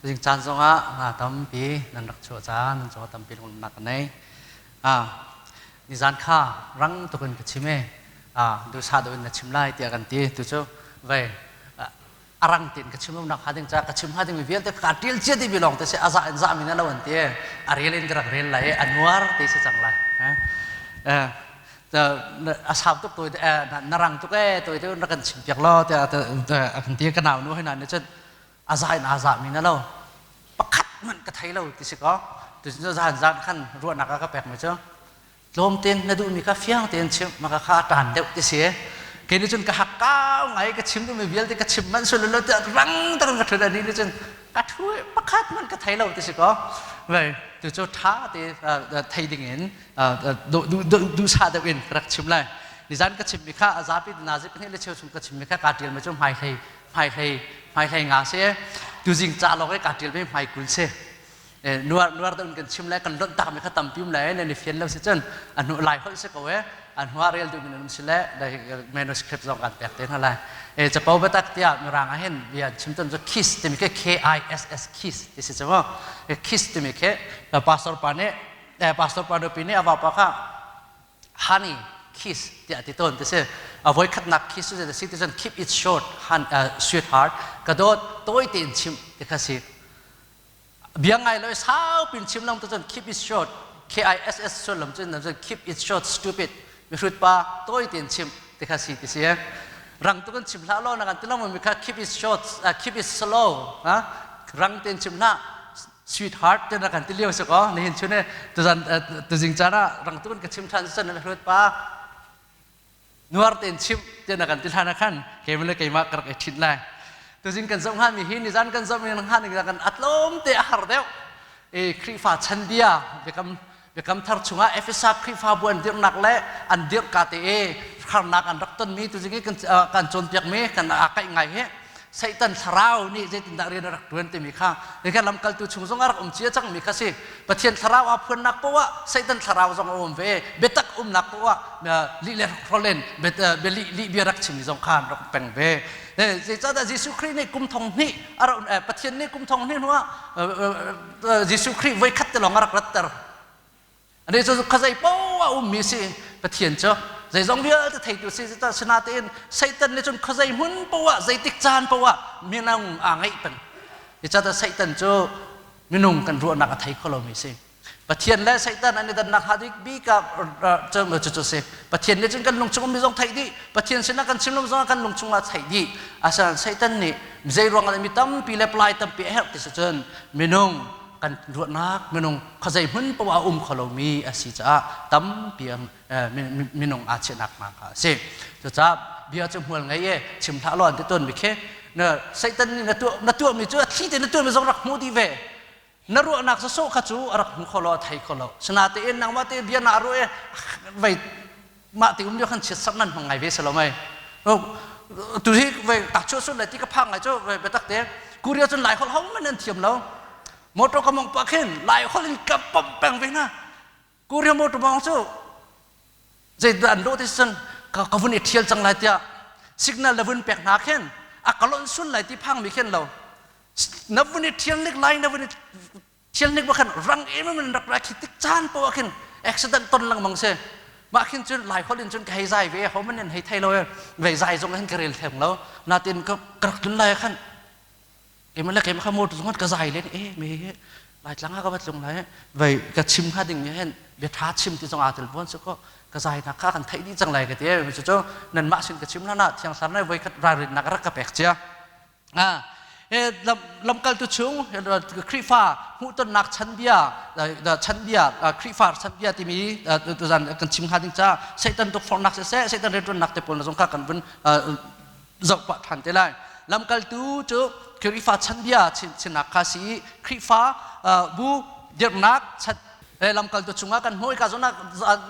Tuzing caan zongah nga tampi nan rak chuah caah nan cungah tampi lunglawmhnak ka nei. Ah, nizan kha rang tuk in ka chim e. Ah, duhsah deuh in na chim lai tiah kan ti. Tu cu vei a rang tein ka chim nak hnga ding caah ka chim hnga dingmi vialte ka ṭial cia dihmi lawng te si a za in za mi na lo an ti a rel in ka rak rel lai i a nuar te si cang lai. A sau tuk toi na rang tuk e toi te na kan chim piak lo tiah a kan ti. Ka nau nu hoi na nih cun a za in aa za mi na lo, pakhat hmanh ka thei lo ti si kaw. Tu zan zan khan ruahnak a ka pek mi cu tlawm tein na duhmi kha fiang tein chim, maka kha a ṭan deuh ti si. Kei nih cun ka hak kau ngai, ka chim duhmi vialte ka chim manh sul lo tiah rang takin ka ṭhut. Ani nih cun ka ṭhu pakhat hmanh ka thei lo ti si kaw. Vei tu cu ṭha te thei ding in duhsah deuh in ka rak chim lai. Nizan ka chimmi kha a zapi nazi pahnih le cheu chung ka chimmi kha kaa ṭialmi cu hmaihlei hmaihlei hmaihlei nga si. Tuzing ca lawng i kaa ṭialmi hmai 20 si. Nuar nuar deuh in kan chim le kan lonh takmi kha tampi um le nan i fian lo si cun a hnu lai holh si ko e, a hnuah rel duhmi nan um si le manuscript zong kan pek te hna lai e. Capo biatak tiah mirang ah hin bia an chim ton cu kiss timi khi, K I S S, kiss ti si cu mu. Kiss timi khi pastor pa nih, pastor pa nupi nih a vapa kha "Honey, kiss" tiah ti tawn ti si. A voi khatnak kiss cu si ti cun "Keep it short, sweetheart," ka dawt, tawi tein chim ti kha si. Bia ngai lo sau pin chim lang tu cun "Keep it short," KISS sullam cun cun "Keep it short, stupid," mihrut pa, tawi tein chim ti kha si ti si. Rang tu kan chim hlah law na kan ti mi kha "Keep it short, keep it slow," ha, rang tein chim hlah, sweetheart te na kan ti lio si ko. Nihin chune tuzan tuzing caan ah rang tu kan ka chim than cun mihrut pa, nuar tein chim te na kan ti hlan ah khan keimah le keimah ka rak i ṭhit lai. Tuzing kan zoh hngami hi nizan kan zoh mi hnga ning kan atlawm te a har deuh e. Khrihfa chanbia, biakam biakam thar chungah Efesa Khrihfabu an dirhnak le an dirh ka te e harnak an rak tonmi tuzing i kan kan cawnpiakmi kan aa kaih ngai hi. Satan thlarau nih zeitindah rian a rak ṭuan timi kha kha lamkaltu chung zong a rak um cia cangmi kha si. Pathian thlarau aa phuannak poah ah Satan thlarau zong a um ve. Biatak umnak poah ah lih le hrol in lih lih bia rak chimmi zong kha an rak peng ve. Zeicahtiah Jesuh Khrih nih kum thong hnih Pathian nih kum thong hnih hnuah Jesuh Khrih voikhat te lawng a rak ratter. Ani cu khuazei paoh a ummi si. Pathian cu zeizong vialte theitu si. Sinain Satan nih cun khuazei hmun paoh ah, zeitik caan paoh ah minung aa ngeih peng. Cucaah Satan cu minung kan ruahnak a thei kho lomi si. Pathian le Satan an i dannak hnga bik bik ah cu si. Pathian nih cun kan lung chung ummi zong theih dih. Pathian sinah kan chim lo zong ah kan lung chungah theih dih. Asinain Satan nih zei ruangah mi tampi le palai tampi a herh ti si cun minung kan ruahnak, minung khuazei hmun poah a um kho lomi a si caah tampi minung aa chiahnak hna kha a si. Cucaah bia cu hmual ngei e, chim hlah law an ti tawn mi khi na Satan nih na tuahmi cu a thli te na tuahmi zong rak hmuh dih ve. Na ruahnak sawsawh kha cu a rak hmu kho lo, a thei kho lo. Sinatein nangmah te bia na ruah e vei mah ti um lio khan chiat sak nan hmang ngai ve si lo mei? Tu hi ve tak chu sun lai ti ka phang ngai cu. Ve biatak te Korea cun lai holh ho man an thiam lo. Motor ka mong pa khin lai holh in ka pom peng ve na. Korea motor mong cu zei an lo ti cun ka vun i thial cang lai tiah signal na vun pek hna khin a ka lon sun lai ti phang mi khin lo. Na vun i thial nik lai, na vun i thil nik khan rang em in rak ra khi tik caan poah khin accident ton lengmang si. Mah khin cun lai holh in cun ka hei zai ve, ho man in hei thei lo e. Vei zai zong hin ka rel theng lo natin ka rak tlun lai khan keimah le keimah kha motor zong ka zai len e. Me he lai tlang ah ka va tlung lai, vei ka chim hnga ding hen bia tha chim ti zong aa tel buan su ko. Ka zai nak kha kan theih dih cang lai ka ti e. Cu nan mah sin ka chim hlan ah thiang thlar nai voi khat ralrin nak rak ka pek cia. Lamkaltu chung Khrihfa hmuhtonnak chanbia, chanbia, Khrihfa chanbia timi tuzan kan chim hnga ding ca Satan tukforhnak siseh, Satan rianṭuannak te pawl zong kha kan vun zoh pah ṭhan te lai. Lamkaltu cu Khrihfa chanbia chinnak kha si. Khrihfa bu dirhnak lamkaltu chungah kan hmuh. Ka zawn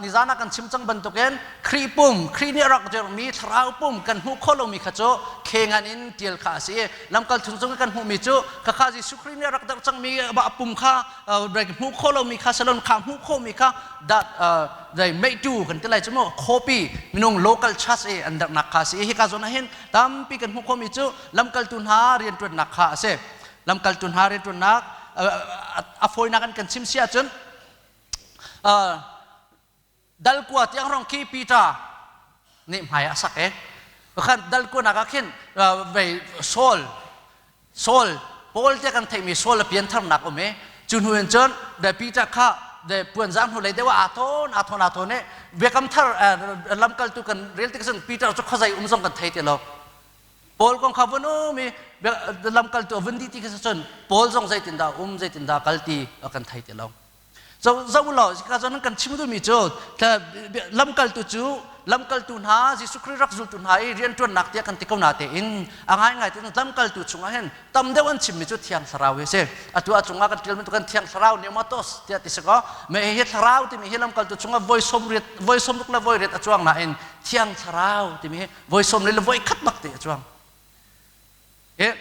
nizan ah kan chim cang bantukin Khrih pum, Khrih nih a rak dirhmi thlarau pum kan hmuh khawh lomi kha cu khengan in tial kha a si. Lamkaltu chung kan hmuhmi cu khakha Jesuh Khrih nih a rak dirh cangmi pum kha hmuh khawh lomi kha salon kha hmuh khawhmi kha dat dai meitu kan ti lai cu mu copy minung local church i an darhnak kha a si. Hika zawn ah hin tampi kan hmuh khawhmi cu lamkaltu hna rianṭuannak kha a si. Lamkaltu hna rianṭuannak a fawinak an kan chim si ahcun dal kua tiang rong khi Peter nih hmai a sak i khan dal kuanak ah khin vei Saul Saul Paul tiah kan theihmi Saul a piantharnak um i cu hnu in cun de Peter kha de puanzar hnu lei deuh ah aa thawn aa thawn aa thawn i biakam thar lamkaltu kan rel tik cun Peter cu khuazei um zong kan thei ti lo. Paul kong kha vun um i lamkaltu a vun dih ti khi cun Paul zong zeitindah um zeitindah kal ti a kan thei ti lo. Zo zo law ka zon kan chim duhmi cu lamkaltu cu lamkaltu hna Jesuh Khrih rak zultu hna i rianṭuannak tiah kan ti ko na tein a ngaingai ti lamkaltu chungah hin tam deuh an chimmi cu Thiang Thlarau hi a si. Atu a cungah kan ṭial bantuk kan Thiang Thlarau pneumatos tiah ti si kaw me hi Thlarau timi hi lamkaltu chungah voi sawm riat voi sawm ruk le voi riat a cuang nain Thiang Thlarau timi hi voi sawm le voi khat bak ti a cuang. Hi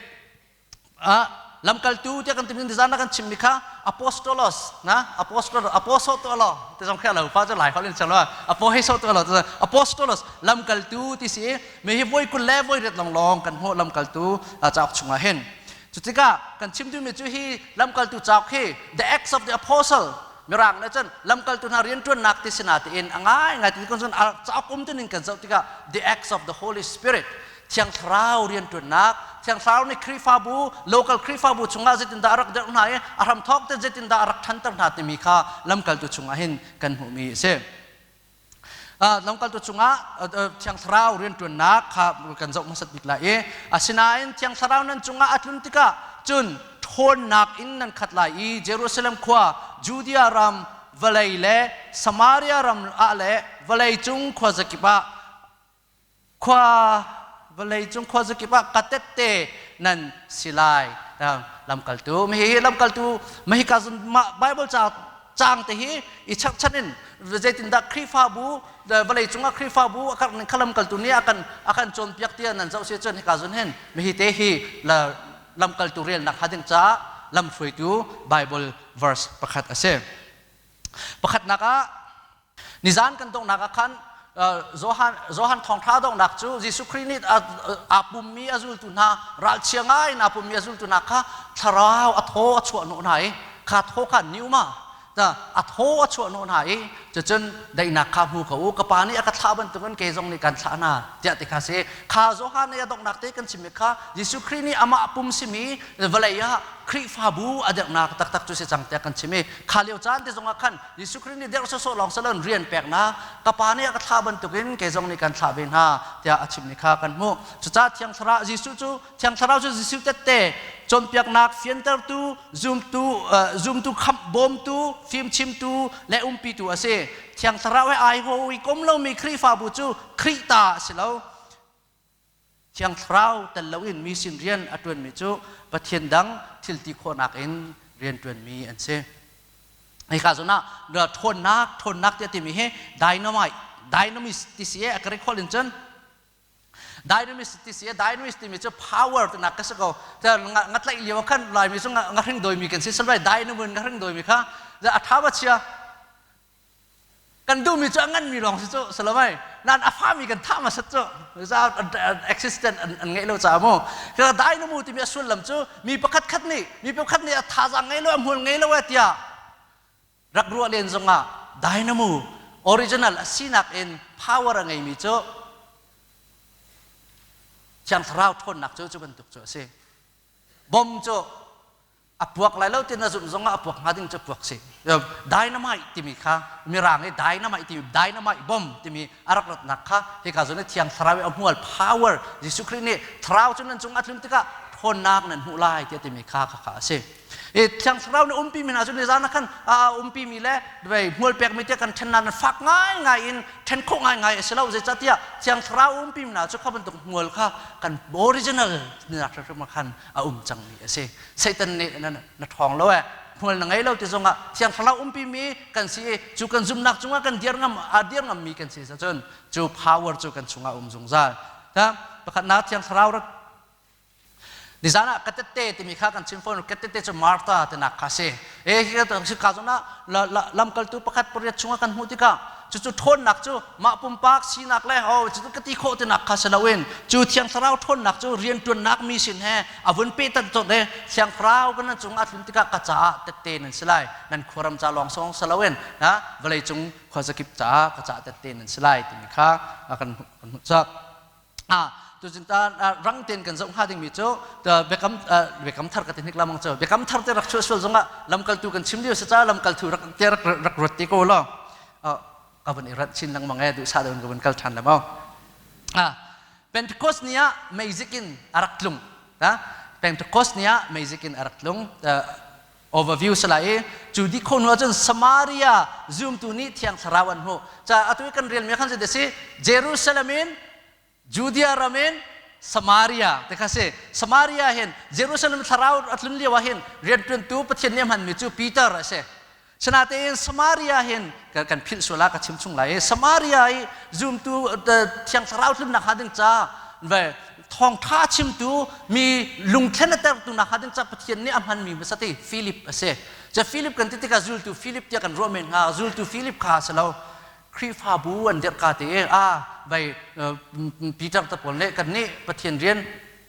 lamkaltu tiah kan timi zan kan chimmi kha apostolos na apostol aposo to lo ti zong kha lo pa cu lai holh in chalo apo he so to lo apostolos lamkaltu ti si me hi voi kul le voi ret long long kan hmuh lamkaltu cauk chungah hin cutikah kan chim duhmi cu hi lamkaltu cauk hi the acts of the apostle mirang le cun lamkaltu hna rianṭuannak ti sina tiin a ngai ngai ti kun cun cauk um tuning kan zoh tikah the acts of the holy spirit Thiang Thlarau rianṭuannak Thiang Thlarau nih Khrihfabu local Khrihfabu chungah zeitindah a rak derh hna i a hramthawk te zeitindah a rak ṭhanter hna timi kha lamkaltu chungah hin kan hmuhmi a si. Lamkaltu chungah Thiang Thlarau rianṭuannak kha kan zoh hmasat bik lai i asinain Thiang Thlarau nan cungah a tlun tikah cun ṭhawnnak in nan khat lai i Jerusalem khua Judea ram vawlei le Samaria ram ah le vawlei cung khuazakip ah Khua vawleicung khuazakip ah ka tette nan si lai. Lamkaltu hihi lamkaltu mahika zun Bible ca caang te hi i cherhchan in zeitindah Khrihfabu vawleicung ah Khrihfabu a karh ning kha lamkaltu nih a kan a kan cawnpiak tiah nan zoh si cun hika zun hin mihi te hi lamkaltu relnak hnga ding caah lamhruaitu Bible verse pakhat a si. Pakhatnak ah Nizan kan donghnak ah khan Johan Johan thawngṭha donghnak cu Jesuh Khrih nih aa pummi a zultu hna ralchia ngai in aa pummi a zultu hna kha thlarau a thaw a chuah hnawh hna i kha thaw kha pneuma a thaw a chuah hnawh hna i cucun daihnak kha hmu ko u ka pa nih a ka thlah bantukin kei zong nih kan thlah hna tiah ti kha si kha Johan nih a donghnak te kan chimmi kha Jesuh Khrih nih amah pum simi vawlei ah Khrihfabu a derhnak taktak cu si cang tiah kan chim i kha lio caan te zongah khan Jesuh Khrih nih derh sawsawh lawng salon rian peknak ka pa nih a ka thlah bantukin kei zong nih kan thlah ve hna tiah a chimmi kha kan hmuh. Cucaah Thiang Thlarau Jesuh cu Thiang Thlarau cu Jesuh tette cawnpiaknak fiantertu zumtu zumtu khamh bawmtu fimchimtu le umpitu a si. Thiang Thlarau he ai hawi kom lomi Khrihfabu cu Khrih ta a si lo. Thiang Thlarau tel loin mi sin rian a ṭuanmi cu Pathian dang thil ti khawhnak in rian ṭuanmi an si. Hika zawn ah ṭhawnnak ṭhawnnak tiah timi hi dynamite dynamis ti si a Greek holh in cun dynamis ti si dynamis timi cu power tinak ka si ko nga tlaih lio khan Laimi cu nga hring dawimi kan si salai dynamo in nga hring dawimi kha a tha ba chia Kan duhmi cu a nganmi lawng si cu salomai nan a fami kan thah hmasat cu existent an ngeih lo caah mu dynamo timi a sullam cu mi pakhat khat nih mi pakhat nih a thazaang ngei lo a hmual ngei lo e tiah rak ruah len zongah dynamo original a sinak in power a ngeimi cu Thiang Thlarau ṭhawnnak cu cu bantuk cu a si bom cu a puak lai lo ti na zumh zongah a puak hnga ding cu puak si. Dynamite timi kha mirang i dynamite timi dynamite bomb timi a rak ratnak kha hika zawn i thiang thlarau i a hmual power Jesuh Khrih nih thlarau cu nan cung a tlun tikah ṭhawnnak nan hmuh lai tiah timi kha kha a si. I thiang thlarau nih umpi mi hna cu nizan ah khan umpi mi le hmual pekmi tiah kan ṭhen nain fak ngaingai in ṭhen khawh ngaingai a si lo zeicahtiah thiang thlarau umpi mi hna cu kha bantuk hmual kha kan original nak hrimhrim ah khan a um cangmi a si. Satan nih na, na ṭhawng lo eh hmual na ngei lo ti zongah thiang thlarau umpi mi kan si i cu kan zumhnak cungah kan dir ngam a dir ngammi kan si cun cu power cu kan chungah um zungzal. Ta pakhatnak thiang thlarau rat Nizan ah katette timi kha kan chim fawn katette cu Martha tinak kha si. E hi ka ka zong ah lamkaltu pakhat pariat chungah kan hmuh tikah Cucu ṭhawnnak cu mah pumpak sinak le ho cucu ka ti khawh tinak kha si loin cu Thiang Thlarau ṭhawnnak cu rianṭuannak mi sin he a vun pehtanh cawt i Thiang Thlarau kan nan cung a tlun tikah ka caah tette nan si lai. Nan khuaram ca lawng song si loin vawleicung khuazakip caah ka caah tette nan si lai timi kha kan hmuh cak. Tuzing ta rang tein kan zoh hnga dingmi cu biakam biakam thar ka ti hnik lamang cu biakam thar te rak chuah sual zongah lamkaltu kan chim lio si ca lamkaltu rak te rak rak ruat te ko law ka vun i rat chin lengmang e duhsah deuh in ka vun kal ṭhan le mau. Pentecost ni ah meizik in a rak tlung. Pentecost ni ah meizik in a rak tlung. Overview sala i cu dih khawh hnu ahcun Samaria zumtu nih Thiang Thlarau an hmuh. Ca atu i kan relmi khan zeidah si? Jerusalem in Judea ram in Samaria te kha si. Samaria hin Jerusalem thlarau a tlun lio ah hin rianṭuantu Pathian nih a hmanmi cu Peter a si. Sinatein Samaria hin kan philh sual ah ka chim chung lai i Samaria i zumtu Thiang Thlarau tlunnak hnga ding ca ve thawngṭha chimtu mi lungthlen a tertu nak hnga ding ca Pathian nih a hmanmi hmasa ti Philip a si. Ca Philip kan ti tikah zultu Philip tiah kan ruah men hnga zultu Philip kha a si lo. Khrihfabu an dirh ka te i a vai Peter te pawl nih kan nih Pathian rian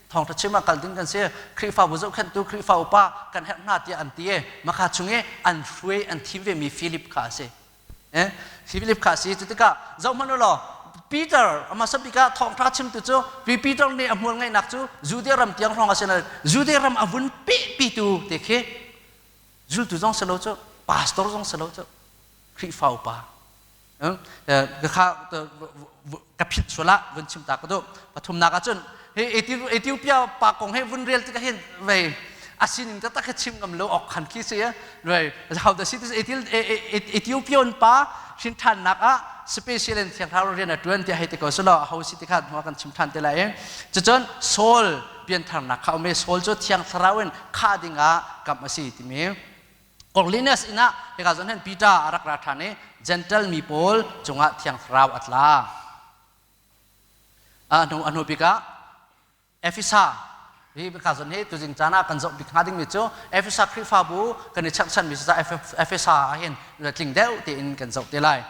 thawngṭha chim ah kal ding kan si Khrihfabu zohkhenhtu Khrihfa upa kan herh hna tiah an ti i maka chung i an hruai an thim vemi Philip kha a si. Eh Philip kha a si cu tikah zoh hmanh u law Peter a hmasa bik ah thawngṭha chimtu cu Peter nih a hmual ngeihnak cu Judea ram tiang hrawng a si Judea ram a vun pehpitu te khi zultu zong si lo cu pastor zong si lo cu Khrihfa upa kha ka philh sual ah vun chim ta ka duh. Pathumnak ah cun hi Ethiopia pa kong he vun rel tikah hin vei a sining taktak hi chim ngam lo awk khan khi si vei how the city Ethiopian pa hrin ṭhannak ah special in thiang thlarau rian a ṭuan tiah hei ti ko selaw ho si ti kha hnu kan chim ṭhan te lai i cucun Saul piantharnak kha um i Saul cu thiang thlarau in khah dingah kamh a si timi Cornelius inn ah hika zawn hin Peter a rak ra ṭhan i Gentle mi pawl cungah Thiang Thlarau a tla. A hnu a hnu bik ah Efesa hi ka zawn hi tuzing caan ah kan zoh bik hnga dingmi cu Efesa Khrihfabu kan i cherhchanmi cu Efesa ah hin tling deuh tein kan zoh te lai.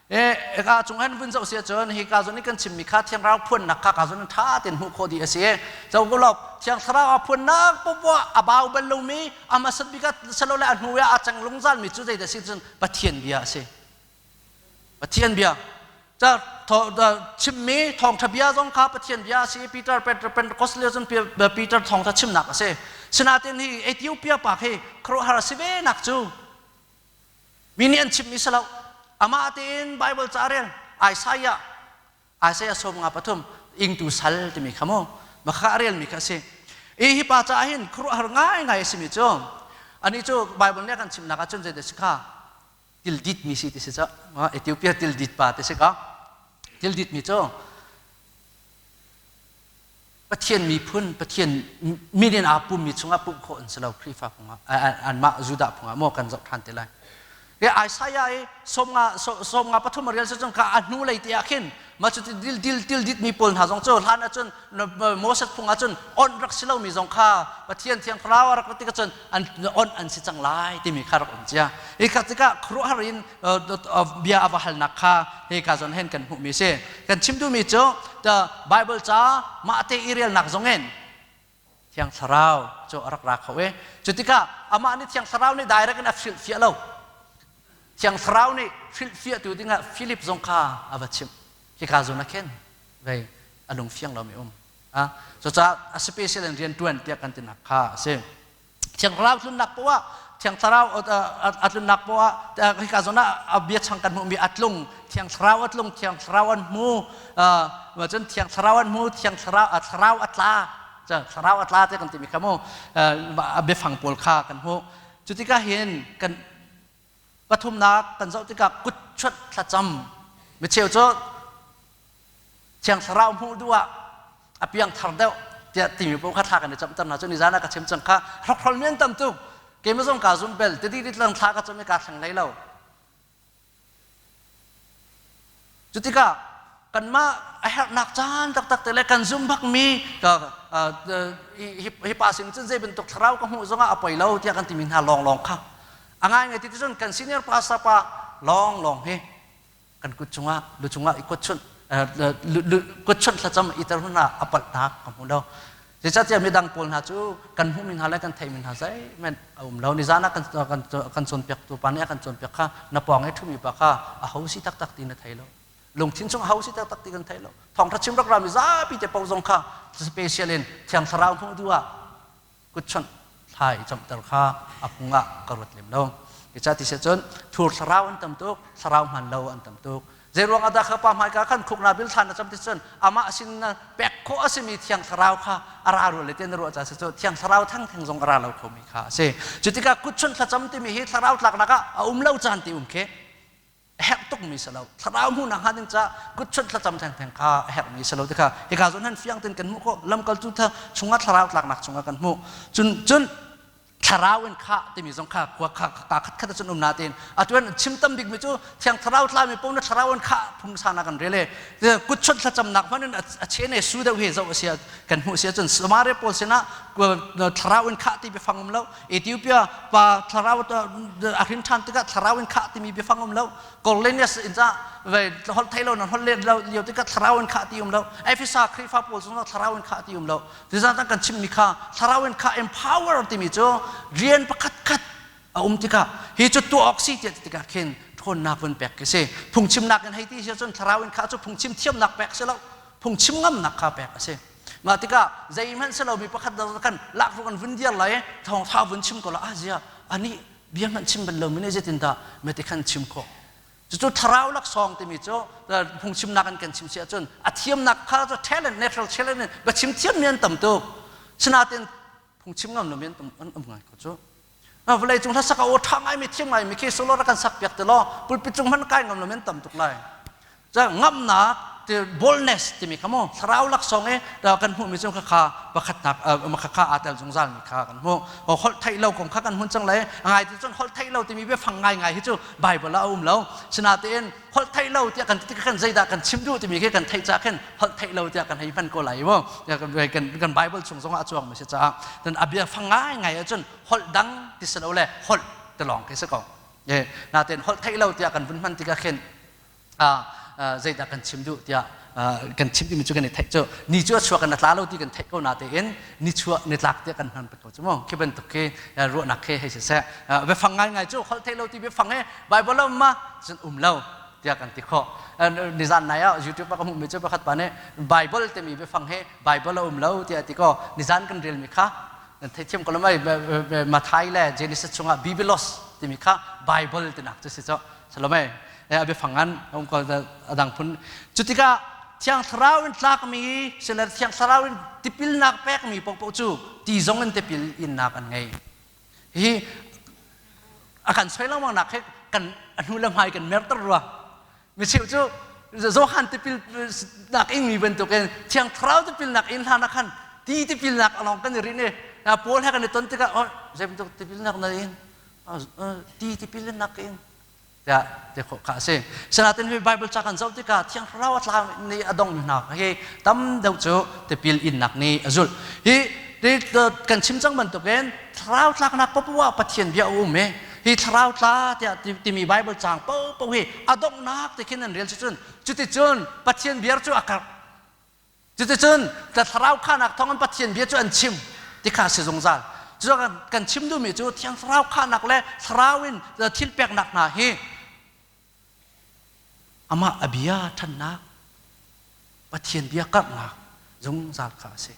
E ka cung han vun zoh si ahcun hi ka zawn i kan chimmi kha Thiang Thlarau phuannak kha ka zawn in ṭha tein hmuh khawh dih a si. Zo ko lo Thiang Thlarau a phuannak popoah a bau bal lomi a hmasat bik ah silole a hnu ah a cang lungzalmi cu zeidah a si cun Pathian bia a si. Pathian bia. Ca chimmi thawngṭha bia zong kha Pathian bia a si. Peter Pentecost lio cun Peter thawngṭha chimnak a si. Sinain hi Ethiopia pa khi khuaruahhar a si ve nak cu Mi nih an chimmi si lo. Amah tein Bible ca rel Isaiah Isaiah 53 ingtu sal timi kha mu makha a relmi kha a si. I hi pa caah hin khuaruahhar ngaingai a simi cu ani cu Bible nih a kan chimnak ahcun zeidah si kha tildit mi si ti si ca Ethiopia tildit pa ti si ka tildit mi cu Pathian miphun, Pathian min in aa pummi chungah pumh khawh an si lo Khrihfa phung ah anmah Judah phung ah maw kan zoh ṭhan te lai. Ke Isaiah i 53 33 a rel cun ka a hnu lei te ah khin ma cu dil dil til dit mi pawl hna zong cu hlan ah cun Moses phung ah cun on rak si lomi zong kha Pathian thiang thlarau a rak tik cun an on an si cang lai timi kha rak um cia. Hi kha tikah khuaruahhar in bia a va halnak kha hi ka zawn hen kan hmuhmi si. Kan chim duhmi cu the Bible ca mah te i relnak zong in Thiang Thlarau cu a rak ra kho i cu tikah amah nih Thiang Thlarau nih direct in a hrilhfiah lo. Thiang Thlarau nih hrilhfiahtu dingah Philip zong kha a va chimh. Hika zawn ah khin vei a lung fiang lomi um. Cucaah a special in rian ṭuan tiah kan tinak kha a si. Thiang Thlarau tlunnak poah Thiang Thlarau a tlunnak poah hika zawn ah a bia chang kan hmuhmi a tlung Thiang Thlarau a tlung Thiang Thlarau an hmu cun Thiang Thlarau an hmu Thiang Thlarau Thlarau a tla Thlarau a tla te kan timi kha mu a biafang pawl kha kan hmuh cu tikah hin kan pathumnak kan zoh tikah kut chuat thlacam micheu cu Thiang Thlarau hmuh duh ah a piang thar deuh tiah timi paoh kha thla kan i camter hna cu nizan ah ka chim cang kha hrokhrol mi an tam tuk keimah zong kaa zum bel tedi ritlang thla ka cam i kaa thleng hlei lo. Cu tikah kanmah a herhnak caan taktak te le kan zum bakmi hi pa sin cun zei bantuk thlarau ka hmuh zongah a poi lo tiah kan timi hna lawnglawng kha a ngaingai ti cun kan senior pastor pa lawnglawng hi. Kan kut cungah lu cungah i kut chunh kut chunh thlacam i ter hun ah a palhnak ka hmu lo. Zeicahtiah midang pawl hna cu kan hmuhmi hna le kan theihmi hna zeihmanh a um lo. Nizan ah kan kan kan cawnpiaktu pa nih a kan cawnpiak kha na pawng i ṭhumi pa kha a ho si taktak ti na thei lo. Lungthin chung a ho si taktak ti kan thei lo. Thawngṭha chim rak rami zapi te paoh zong kha special in Thiang Thlarau hmuh duh ah kutchunh thla i camhter kha a phung ah ka ruat lem lo. Cucaah ti cun thur thlarau an tam tuk, thlarau hman lo an tam tuk. Zei ruang ah dah kha pa hmaika khan khukna bil thla na cam ti cun amah sin na pek khawh a simi thiang thlarau kha a ra rual le ti na ruah ca si cu thiang thlarau thang theng zong a ra lo khomi kha a si. Cu tikah kutchunh thlacam timi hi thlarau tlaknak ah a um lo caan ti um khi a herh tukmi si lo thlarau hmuhnak hnga ding caah kutchunh thlacam thengtheng kha a herhmi si lo tikha hika zawn han fiang ten kan hmuh khawh. Lamkaltu tha chungah thlarau tlaknak chungah kan hmuh. Cun cun thlarau in khah timi zong kha khua kha ka khat khat cun um na tin atuan chim tam bik mi cu thiang thlarau tlami po na thlarau in khah phung sana kan rele kutchunh thlacamnak hman in a chene su deuh hi zoh sia kan hmuh sia cun Samaria pawl sinah thlarau in khah ti biafang um lo. Ethiopia pa thlarau a hrin ṭhan tikah thlarau in khah timi biafang um lo. Cornelius in ca ve holh thei lo nan holh let lo lio tikah thlarau in khah ti um lo. Efesa Khrihfa pawl zong thlarau in khah ti um lo. Tizan kan chimmi kha thlarau in khah, empower timi cu rian pakhat khat a um tikah hi cu tuah awk si tiah tikah khin ṭhawnnak vun pek khi si. Phungchimnak in hei ti si cun thlarau in khah cu phungchim thiamnak pek si lo, phungchim ngamnak kha pek a si. Mah tikah zeihmanh si lomi pakhat kan lakruk an vun dir lai, thawngtha vun chim ko la, ah zia anih bia hmanh chim bal lomi nih zeitindah meti khan chim khawh? Cucu thlarau laksawng timi cu phungchimnak an kan chim si ahcun a thiamnak kha cu talent, natural talent in biachim thiammi an tam tuk. Sinain phungchim ngam lomi an um ngai ko cu. Vawlei cung hlasak a aw ṭha ngaimi thiam ngaimi khi solo rak kan sak piak ti law pulpit cung hmanh kai ngam lomi an tam tuk lai. Ngamnak, boldness timi kha mu thlarau laksawng i kan hmuhmi cu kha pakhatnak kha aa tel zungzal mi kha kan hmuh. Holh theih lo kong kha kan hmun cang lai. Ngai ti cun holh theih lo timi biafang ngai ngai hi cu Bible ah a um lo. Sinain holh theih lo tiah kan ti kan zeidah kan chim duh timi khi kan theih ca khin holh theih lo tiah kan hei hman ko lai mu. Kan Bible chung zongah a cuang mi si caah a biafang ngai ngai ahcun holh dang ti si lo le holh ti lawng khi si ko. Natein holh theih lo tiah kan vun hman tikah khin zeidah kan chim duh tiah kan chim timi cu kan i theih cu ni cu a chuak in a tla lo ti kan theih ko natein ni chuah ni tlak tiah kan hman ko cu mu. Khi bantuk khi ruahnak khi hei siseh, biafang ngaingai cu holh theih lo ti biafang he Bible ah ma cun um lo tiah kan ti khawh. Nizan nai ah YouTube ah ka hmuhmi cu pakhat pa nih Bible timi biafang he Bible a um lo tiah ti ko. Nizan kan relmi kha theithiam ko lo mai. Mathai le Genesis chungah Biblos timi kha Bible tinak cu si cu Salome a biafang an um ko a dang phun. Cu tikah Thiang Thlarau in tlakmi sile Thiang Thlarau in tipilnak pekmi paohpaoh cu ti zong in tipil innak an ngei. Hi a kan soi lengmang nak he kan a hnu le hmai kan merter rua. Micheu cu Johan tipil nak ingmi bantukin Thiang Thlarau tipilnak in hlan ah khan ti tipilnak along kan i rinh i Paul he kan i ton tikah, oh, zei bantuk tipilnak na in? Ti tipil in nak in tiah ti khawh kha a si. Sinain hi Bible ca kan zoh tikah Thiang Thlarau a tla nih a dongmi hna hi tam deuh cu tipil innak nih a zulh. Hi kan chim cang bantukin thlarau tlaknak paoh ah Pathian bia a um i hi thlarau tla tiah timi Bible caang paohpaoh hi a donghnak ti khin an rel cucun cuticun Pathian bia cu a karh. Cuticun thlarau khahnak thawngin Pathian bia cu an chim ti kha a si zungzal. Cucaah kan chim duhmi cu Thiang Thlarau khahnak le Thlarau in thil peknak hna hi amah a bia ṭhannak, Pathian bia karhnak zungzal kha a si.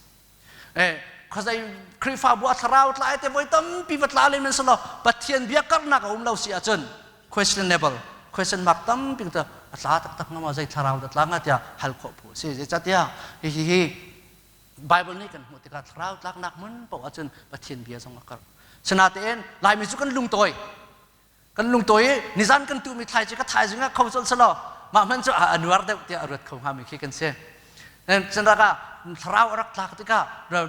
Khuazei Khrihfabu a thlarau tlai te voi tampi va tla len men selaw Pathian bia karhnak a um lo si ahcun questionable, question mark tampi ta a tla taktak hnga maw, zei thlarau dah tla hnga tiah hal khawh phu a si. Zeicahtiah hihi hi Bible nih kan hmuh tikah thlarau tlaknak hmun paoh ahcun Pathian bia zong a karh. Sinatein Laimi cu kan lungtawi, kan lungtawi i nizan kan tuhmi thlaici ka thaizing ah kho colh selaw mah hmanh cu a nuar deuh tiah a ruat kho hngami khi kan si. Cun ah thlarau a rak tlak tikah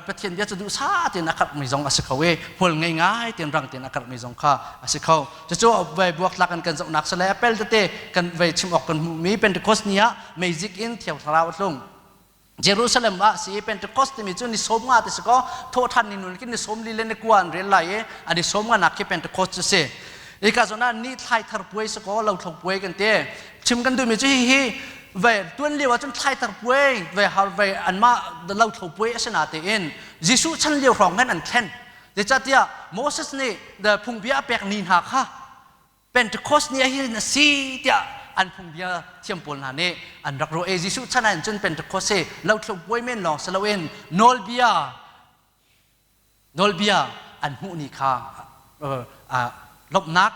Pathian bia cu duhsah tein a karhmi zong a si kho i hmual ngei ngai tein rang tein a karhmi zong kha a si kho. Cucu vei buaktlak in kan zohnak sile a pel tete kan vei chim awk kan hmuhmi Pentecost ni ah meizik in Thiang Thlarau a tlung. Jerusalem ah si. Pentecost timi cu ni 50 ti si kaw thawhṭhan ni nun khin ni 44 an rel lai i a ni 50 nak khi Pentecost cu si. Ika zawn ah ni thlai thar puai si kaw lothlo puai kan ti. Chim kan duhmi cu hihi ve tuan lio ahcun thlaitar puai ve har ve anmah lothlo puai a si natein Jesuh chan lio hrawng khan an thlen. Zeicahtiah Moses nih phungbia a pek ni hna kha Pentecost ni ah hin a si tiah an phungbia thiam pawl hna nih an rak ruah i Jesuh chan ah cun Pentecost hi lothlo puai men lawng si loin nawlbia nawlbia an hmuh ni kha lawmhnak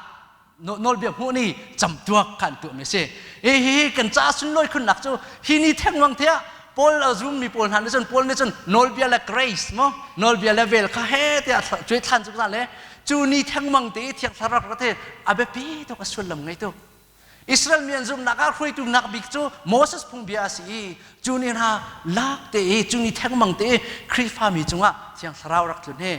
nawlbia hmuh ni camtuak kha an tuahmi a si. Hi kan ca sunlawi khunnak cu hi ni thengmang tiah Paul a zummi pawl hna nih cun Paul nih cun nawlbia le grace mo nawlbia le vel kha he tiah cuai thlan cu le cu ni thengmang te i thiang thlarau rak te a biapi tuk a sullam ngei tuk. Israel mi an zumhnak ah hruaitu nak bik cu Moses phungbia a si i cu ni hna lak te i cu ni thengmang te i Khrihfa mi cungah thiang thlarau rak tlun hi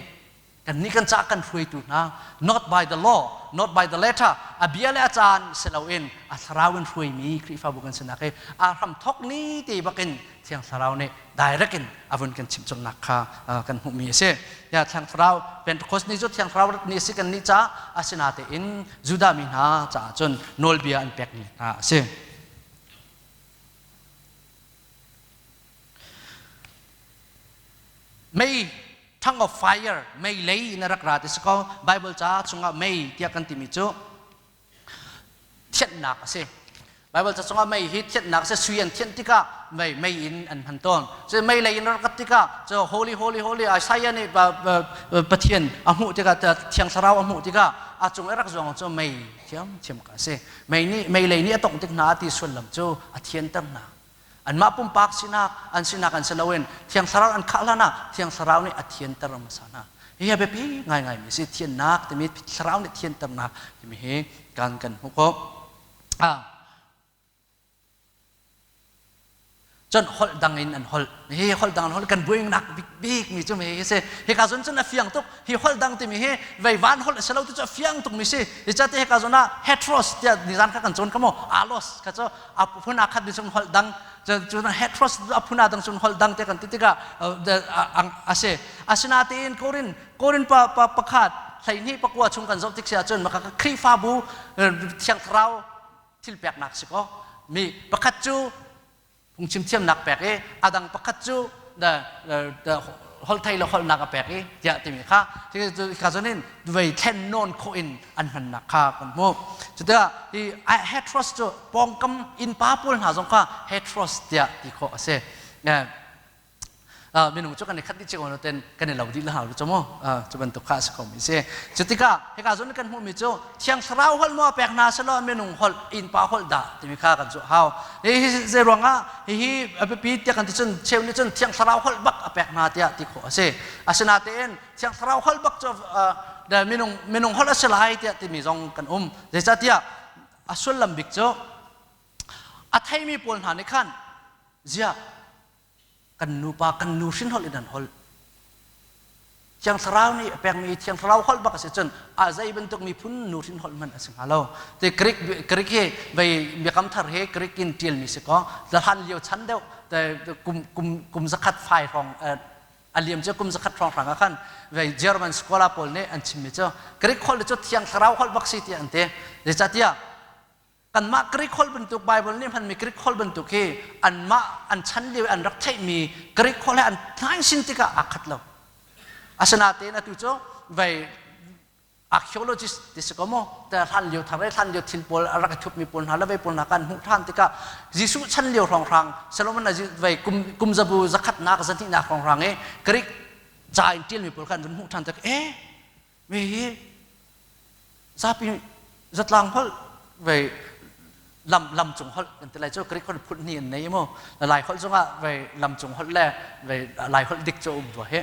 Kannih kan ca kan hruaitu hna not by the law, not by the letter, a bia le a caan si loin a thlarau in hruaimi Khrihfabu kan sinak hi aa hram thok ni te bakin Thiang Thlarau nih direct in a vun kan chimh colhnak kha kan hmuhmi a si. Ya Thiang Thlarau Pentecost ni cu Thiang Thlarau ni a si kan nih caah asinatein Judah mi hna caah cun nawlbia an pek ni hna a si. Mei tongue of fire mei lei in a rak ra ti si ko Bible ca chungah mei tiah kan timi cu thianhnak a si Bible ca chungah mei hi thianhnak a si sui an thianh tikah mei mei in an hman tawn cu mei lei in rak rat tikah cu holy holy holy Isaiah nih Pathian a hmuh tikah Thiang Thlarau a hmuh tikah a cung i rak zuang cu mei thiam thiam ka si mei nih mei lei nih a tongh tik hna ti sullam cu a thianter hna Anmah pumpak sinak an sinak an si loin Thiang Thlarau an khah hlan ah Thiang Thlarau nih a thianter hmasa hna. Hi a biapi ngaingaimi si thiannak timi Thlarau nih thianternak timi hi kan kan hmuh khawh. Ah. Cun holh dang in an holh. Hi holh dang an holh kan buainak bikbik mi cu mi hi si. Hika zon cun a fiang tuk. Hi holh dang timi hi vei van holh a si lo ti cu a fiang tuk mi si. Zeicahtiah hika zawn ah hetros tiah nizan kha kan cawn kha mu alos kha cu a phun aa khat mi cun holh dang cun hetros a phun aa dang cun holh dang te kan ti tikah a si asinatein Korin Korin pa pa pakhat 12 pakua chung kan zoh tik si ahcun maka Khrihfabu thiang thlarau thil peknak si ko mi pakhat cu phungchim thiamnak pek i a dang pakhat cu holh thei le holhnak a pek i tiah timi kha kha cun in vei thlen nawn khawh in an hmannak kha kan hmuh cutikah hi hetros cu pawngkam innpa pawl hna zong kha hetros tiah ti khawh a si minung cu kan i khat dih cio ten kan i lo dih la lu mu cu bantuk kha a si ko mi si cu tikah hika zawn kan hmuh mi cu thiang thlarau holh maw pek hna selaw minung holh innpa holh dah timi kha kan zuh hau hi zei ruangah hihi a biapi tiah kan ti cun cheu nih cun thiang thlarau holh bak a pek hna tiah ti khawh a si asinatein thiang thlarau holh bak cu minung minung holh a si lai tiah timi zong kan um zeicahtiah a sullam bik cu a theimi pawl hna nih khan ziah kan nupa kan nu hrin holh in an holh Thiang Thlarau nih a pekmi Thiang Thlarau holh bak a si cun a zei bantuk miphun nu hrin holh hmanh a si hnga lo. Te Greek Greek hi vei biakam thar hi Greek in ṭialmi si kaw hlan lio chan deuh te kum kum kum zakhat fai hrawng a liam cu kum zakhat hrawng hrang ah khan vei German scholar pawl nih an chimmi cu Greek holh cu Thiang Thlarau holh bak si tiah an ti. Zeicahtiah Kanmah Greek holh bantuk Bible nih hmanmi Greek holh bantuk hi anmah an chan lio i an rak theihmi Greek holh he an tlai sin tikah aa khat lo. Asinain atu cu vei archaeologist ti si ko maw te hlan lio thar hlan lio thil pawl a rak i thupmi pawl hna le vei pawl hna kan hmuh ṭhan tikah Jesuh chan lio hrawnghrang Solomon vei kum kum zabu zakhatnak zahnihnak hrawnghrang i Greek ca in ṭialmi pawl kha an vun hmuh ṭhan tik eh mi hi zapi zatlang holh vei lam lam cung holh kan ti lai cu Greek holh phun hnih an nei mu lai holh zongah vei lam cung holh le vei lai holh dik cu um rua hi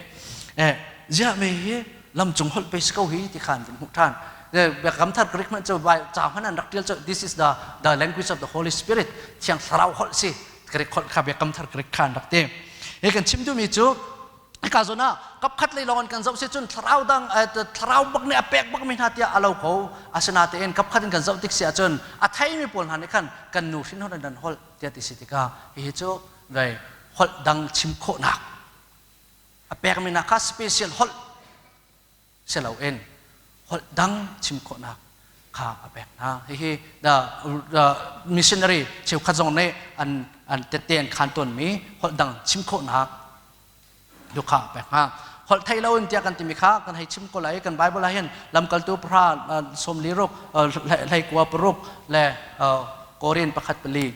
eh ziah me hi lam cung holh pe si ko hi ti khan vun hmuh than biakam thar Greek hmanh cu ca hmanh an rak tial cu this is the the language of the Holy Spirit thiang thlarau holh si Greek holh kha biakam thar Greek khan rak ti hi kan chim duhmi cu Hika zawn ah kapkhat lei lawng in kan zoh si cun thlarau dang thlarau bak nih a pek bak mi hna tiah a lo ko. Asinatein kapkhat in kan zoh tik si ahcun a theimi pawl hna nih khan kan nu hrin holh in an holh tiah ti si tikah hihi cu vei holh dang chim khawhnak a pekmi hna kha special holh si loin holh dang chim khawhnak. kha a pek hna. Hihi the, the missionary cheukhat zong nih an an tette an khan tawnmi holh dang chim khawhnak tu kha a pek hna. Holh thei lo in tiah kan timi kha kan hei chim ko lai kan Bible ah hin lamkaltu pahra sawmli ruk hlei kua paruk le Korin pakhat pali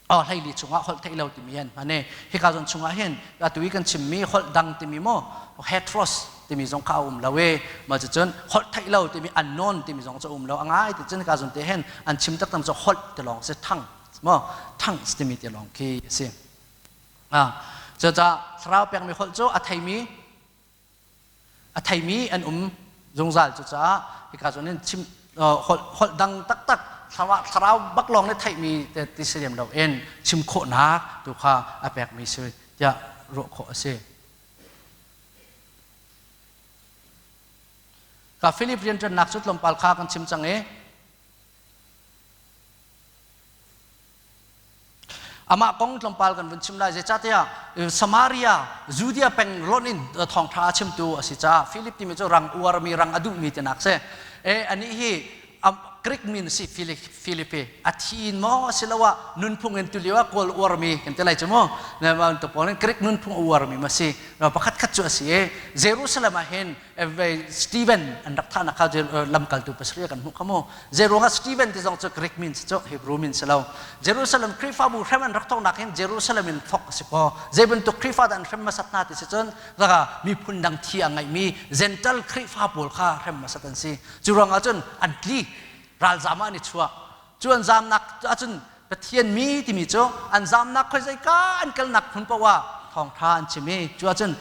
hleili chungah holh theih lo timi an hman i hika zawn chungah hin atu i kan chimmi holh dang timi maw heteros timi zong kha a um lo i mah cucun holh theih lo timi unknown timi zong cu a um lo a ngai ti cun hika zawn te hin an chim taktak cu holh ti lawng si tongue maw tongues timi ti lawng khi a si. Cucaah thlarau pekmi holh cu a theimi a theimi an um zungzal. Cucaah hika zawn in chim holh holh dang taktak thlarau bak lawng nih theihmi ti si lem loin chim khawhnak tu kha a pekmi si tiah ruah khawh a si. Ka Philip rianṭuannak cu tlawmpal kha kan chim cang i Amah kong tlawmpal kan vun chim lai. Zeicahtiah Samaria, Judea peng lonh in thawngṭha a chimtu a si caah Philip timi cu rang uarmi, rang a duhmi tinak si. E, anih hi Greek min si Philippe. A thi in maw asiloah nunphung in tulio ah kawl uarmi kan ti lai cu mu. Tu pawl in Greek nunphung a uarmi ma si. Pakhat khat cu a si i Jerusalem ah hin Stephen an rak thahnak kha lamkaltu pasarih kan hmuh kha mu. Zeiruangah Stephen ti zong cu Greek min si cu Hebrew min si lo. Jerusalem Khrihfabu hrem an rak thawknak hin Jerusalem in thawk a si ko. Zei bantuk Khrihfa dah an hrem hmasat hna ti si cun zaka miphun dang thi a ngeihmi Gentile Khrihfa pawl kha hrem hmasat an si. Cu ruangah cun an tli ralzam ah an i chuah. Cu an zamnak ahcun Pathian mi timi cu an zamnak khoi zeika an kalnak hmun paoh ah thawngṭha an chim i cu ahcun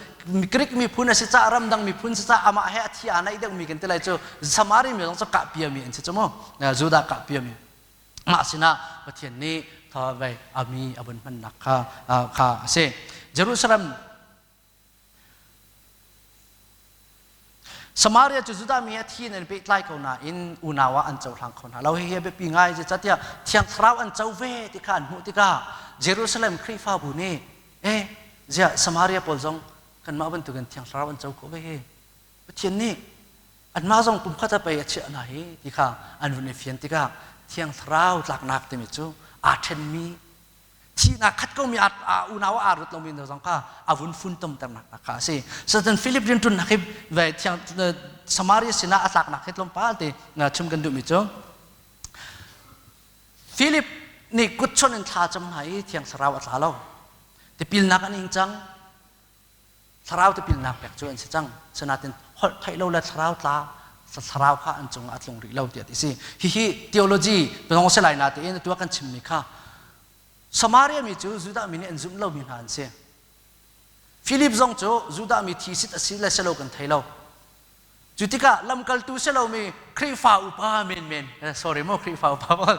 Greek miphun a si caah ramdang miphun si caah amah he a thi aa naih deuhmi kan ti lai cu Samari mi zong cu kahpiami an si cu mu Judah kahpiami mah sinah Pathian nih thawvei a mi a vun hmannak kha kha a si. Jerusalem Samaria cu Judah mi he thi in an pehtlai ko nain unau ah an cohlang kho hna lo. Hihi a biapi ngai zeicahtiah Thiang Thlarau an co ve ti kha an hmuh tikah Jerusalem Khrihfabu nih eh ziah Samaria pawl zong kanmah bantukin Thiang Thlarau an co khawh ve hi. Pathian nih anmah zong pumkhat ah pei a chiah hna hi ti kha an vun i fian tikah Thiang Thlarau tlaknak timi cu aa ṭhenmi thihnak khat komi a unau aa ruat lomi hna zong kha a vun funtomternak kha a si. Satan Philip rianṭunnak hi ve thiang Samaria sinah a tlaknak hi tlawmpal te chim kan duhmi cu Philip nih kutchon in thla cam hna i thiang thlarau a tla lo. Tipilnak an ing cang. Thlarau tipilnak pek cu an si cang. Sinain holh theih lo le thlarau tla thlarau kha an cungah a tlung rih lo tiah ti si. Hihi theology zong si lai na tein atu kan chimmi kha Samaria mi cu Judah mi nih an zumh lomi hna an si. Philip zong cu Judah mi thi sit a si le si lo kan thei lo. Cu tikah lamkaltu si lomi Khrihfa upa menmen, sorry mu Khrihfa upa pawl,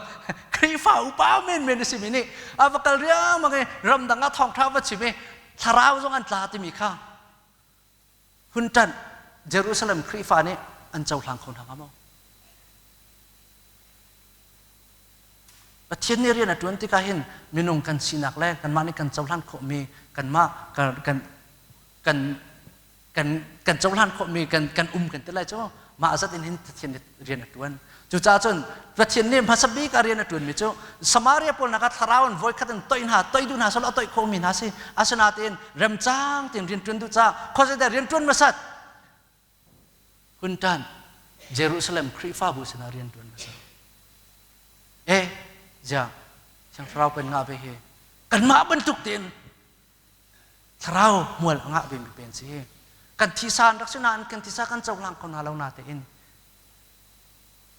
Khrihfa upa menmen a simi nih a va kal riangmang i ramdang ah thawngṭha va chim i thlarau zong an tla timi kha hun ṭanh Jerusalem Khrihfa nih an cohlang kho hna hnga maw? Pathian nih rian a ṭuan tikah hin minung kan sinak le kanmah nih kan cohlan khawhmi kanmah kan kan kan kan kan cohlan khawhmi kan kan um kan ti lai cu mah zat in hin Pathian nih rian a ṭuan. Cucaah cun Pathian nih hmasa bik ah rian a ṭuanmi cu Samaria pawl nak ah thlarau in voikhat in toih hna toih duh hna selaw a toih khawhmi hna si. Asinain remcang tein rian ṭuan duh caah khuazei rian ṭuan hmasat hun ṭan Jerusalem Khrihfabu sinah rian ṭuan hmasa. Eh, ziah Thiang Thlarau kan ngah ve hi kanmah bantuk tein Thlarau hmual a ngah vemi pen si. Kan thisa an rak si nain kan thisa kan cohlang kho hna lo na tein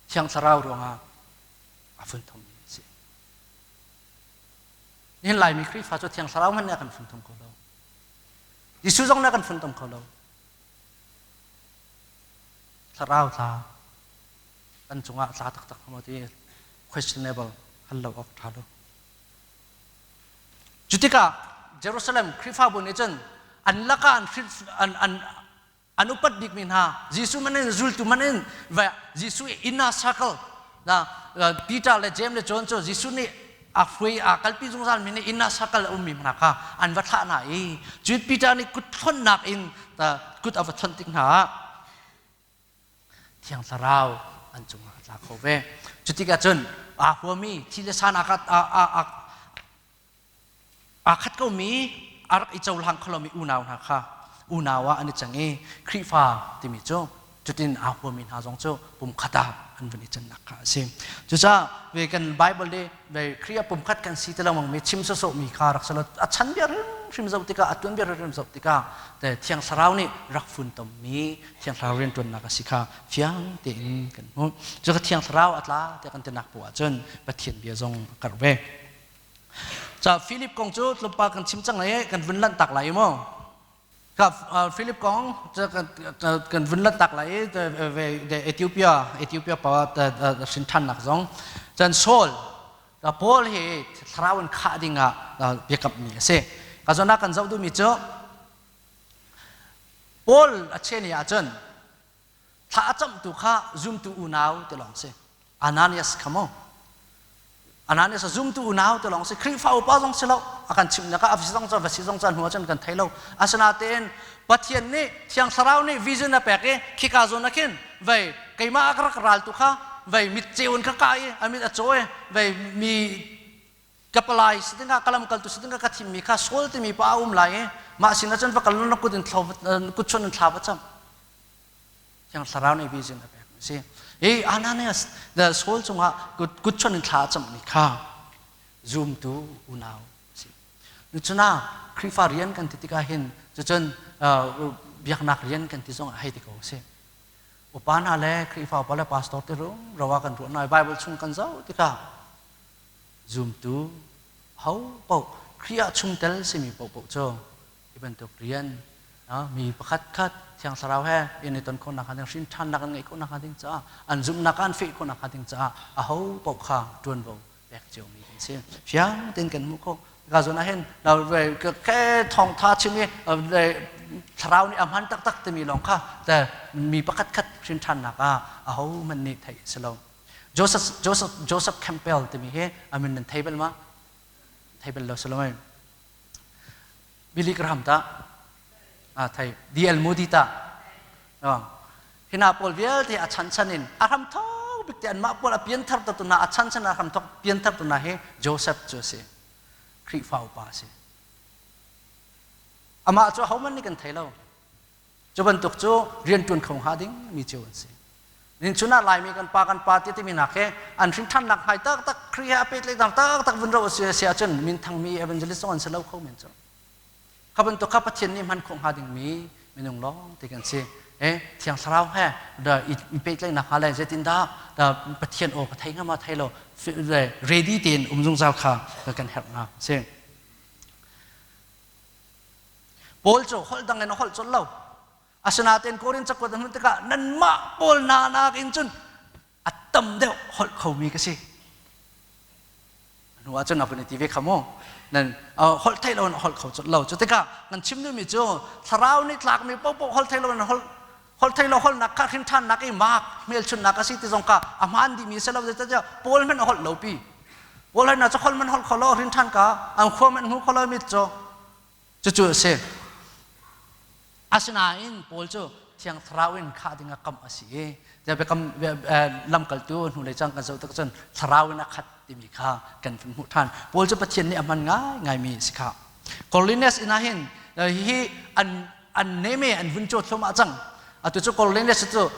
Thiang Thlarau ruangah a funthommi a si. Nihin Laimi Khrihfa cu Thiang Thlarau hmanh nih a kan funthom kho lo. Jesuh zong nih a kan funtom kho lo. Thlarau tla kan cungah tla taktak maw ti questionable hal lo awk ṭha lo. Cu tikah Jerusalem Khrihfabu nih cun an lakah an an an an upat bikmi hna Jesuh man in zultu man in Jesuh inner circle na Peter le James le John cu Jesuh nih a hruai a kalpi zungzal mi nih inner circle a ummi hna kha an va thlah hna i cu Peter nih kut thlonnak in kut a va thlon tik hna ah Thiang Thlarau an cungah a tla kho ve. Cutikah cun aa huami thi le san aa aa khat komi a rak i cohlang kho lomi unau hna kha unau ah an i cang i Khrihfa timi cu cutin aa huami hna zong cu pumkhat ah an vun i cannak kha a si. Cucaah ve kan Bible le ve Khrih ah pumkhat kan si ti lengmang mi chim sawsawh mi kha rak si lo a chan bia hrimhrim zoh tikah a tuan bia hrimhrim zoh tikah te Thiang Thlarau nih rak funtom mi Thiang Thlarau rianṭuannak a si kha fiang tein kan hmuh. Cuka Thiang Thlarau a tla tiah kan tinak poah ahcun Pathian bia zong a karh ve. Ca Philip kong cu tlawmpal kan chim cang lai kan vun lanh tak lai mu. Ka Philip kong kan vun lanh tak lai i Ethiopia Ethiopia pa hrin ṭhannak zong cun Saul Paul hi thlarau in khah ding ah biakammi a si. Ka zawn ah kan zoh duhmi cu Paul a chen ahcun thla a camhtu kha zumtu unau ti lawng si. Ananias kha mu. Ananias a zumtu unau ti lawng si. Khrihfa upa zong si lo. A kan chimhnak ah a si zong cu va si zong cu hnu ahcun kan thei lo. Asinain Pathian nih Thiang Thlarau nih vision a pek i khika zawn ah khin vei keimah a rak raltu kha vei mit ceu in kha ka i a mit a caw i vei mi ka palai si dingah ka lamkaltu si dingah ka thimmi kha Saul timi pa a um lai i mah sinah cun va kal na kut in kut chun in thla va cam Thiang Thlarau nih vision a pek si. Hi Ananias the Saul cungah kut chun in thla a cammi kha zumtu unau si. Nucuna Khrihfa rian kan ti tikah hin cucun biaknak rian kan ti zong hei ti ko si. Upa hna le Khrihfa upa le pastor te rum rawa kan ruah hna Bible chung kan zoh tikah zumtu ho paoh Khrih ah chungtel simi paohpaoh cu hi bantuk rian mi pakhat khat Thiang Thlarau he in i ton khawhnak hnga ding hrin ṭhannak an ngeih khawhnak hnga ding caah an zumhnak an feh khawhnak hnga ding caah aho paoh kha ṭuanvo pek ciomi kan si. Fiang tein kan hmuh khawh. Ka zawn ah hin ke thawngtha chim i thlarau nih a hman taktak timi lawng kha mi pakhat khat hrin ṭhannak ah aho hmanh nih theih a si lo. Joseph, Joseph, Joseph Campbell timi hi a min nan thei bal ma? Thei bal lo si lo mei? Billy Graham ta a thei D.L. Moody ta hina pawl vialte a chan chan in a hram thok bik te anmah pawl a pianthar ta tu na a chan chan a hram thok pianthar tu na hi Joseph cu a si Khrihfa upa a si amah cu ahohmanh nih kan thei lo Cu bantuk cu rianṭuan kho hnga ding mi cio an si. Ninchun ah Laimi kan pa kan pa ti timi nak he an hrinṭhannak hngai taktak Khrih he a pehtlaih taktak vun ro a si si ahcun minthangmi evangelist zong an si lo kho men cu. Kha bantuk kha Pathian nih hman khawh hnga dingmi minung lawng ti kan si. Eh, Thiang Thlarau he da i pehtlaihnak hnga le zeitindah da Pathian aw ka thei hnga ma thei lo ready tein um zungzal kha kan herhnak a si. Paul cu holh dang in a holh colh lo. Asinain Korin cakuat a hmuh tikah nanmah Paul hna nakin cun a tam deuh holh khomi ka si. Hnu ah cun a vun i ti ve kha mu. Nan holh theih lo in holh kho colh lo. Cu tikah nan chim duhmi cu thlarau nih tlakmi paohpaoh holh theih lo in holh holh thei lo holhnak kha hrin ṭhannak i mak hmelchunhnak a si ti zong kha a hmaan dihmi si lo zeicahtiah Paul hmanh a holh lo pi. Paul hna cu holh man holh kho lo hrin ṭhan ka an khua man hmu kho lo mit cu cucu a si. Asinain Paul cu Thiang Thlarau in khah ding ah kamh a si i biakam lamkaltu hnulei cang kan zoh tik cun Thlarau in a khat timi kha kan hmuh ṭhan. Paul cu Pathian nih a hman ngaingaimi a si kha. Cornelius inn ah hin hihi an an neme an vun caw thluahmah cang. Atu cu Cornelius cu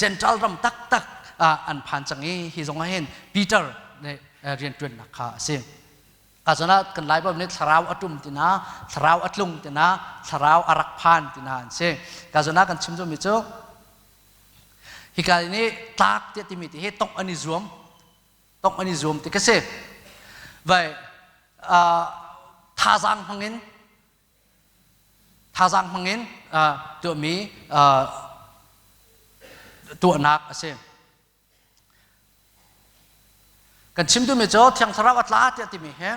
Gentile ram taktak an phan cang i hi zong ah hin Peter nih rianṭuannak kha a si. Ka zawn ah kan Lai Baibal nih thlarau a ṭum tina, thlarau a tlung tina, thlarau a rak phan tina an si. Ka zawn ah kan chim duhmi cu hika nih tlak tiah timi ti hi tongh an i zuam, tongh an i zuam ti ka si. Vai thazaang hmangin thazaang hmangin tuahmi tuahnak a si. Kan chim duhmi cu Thiang Thlarau a tla tiah timi hi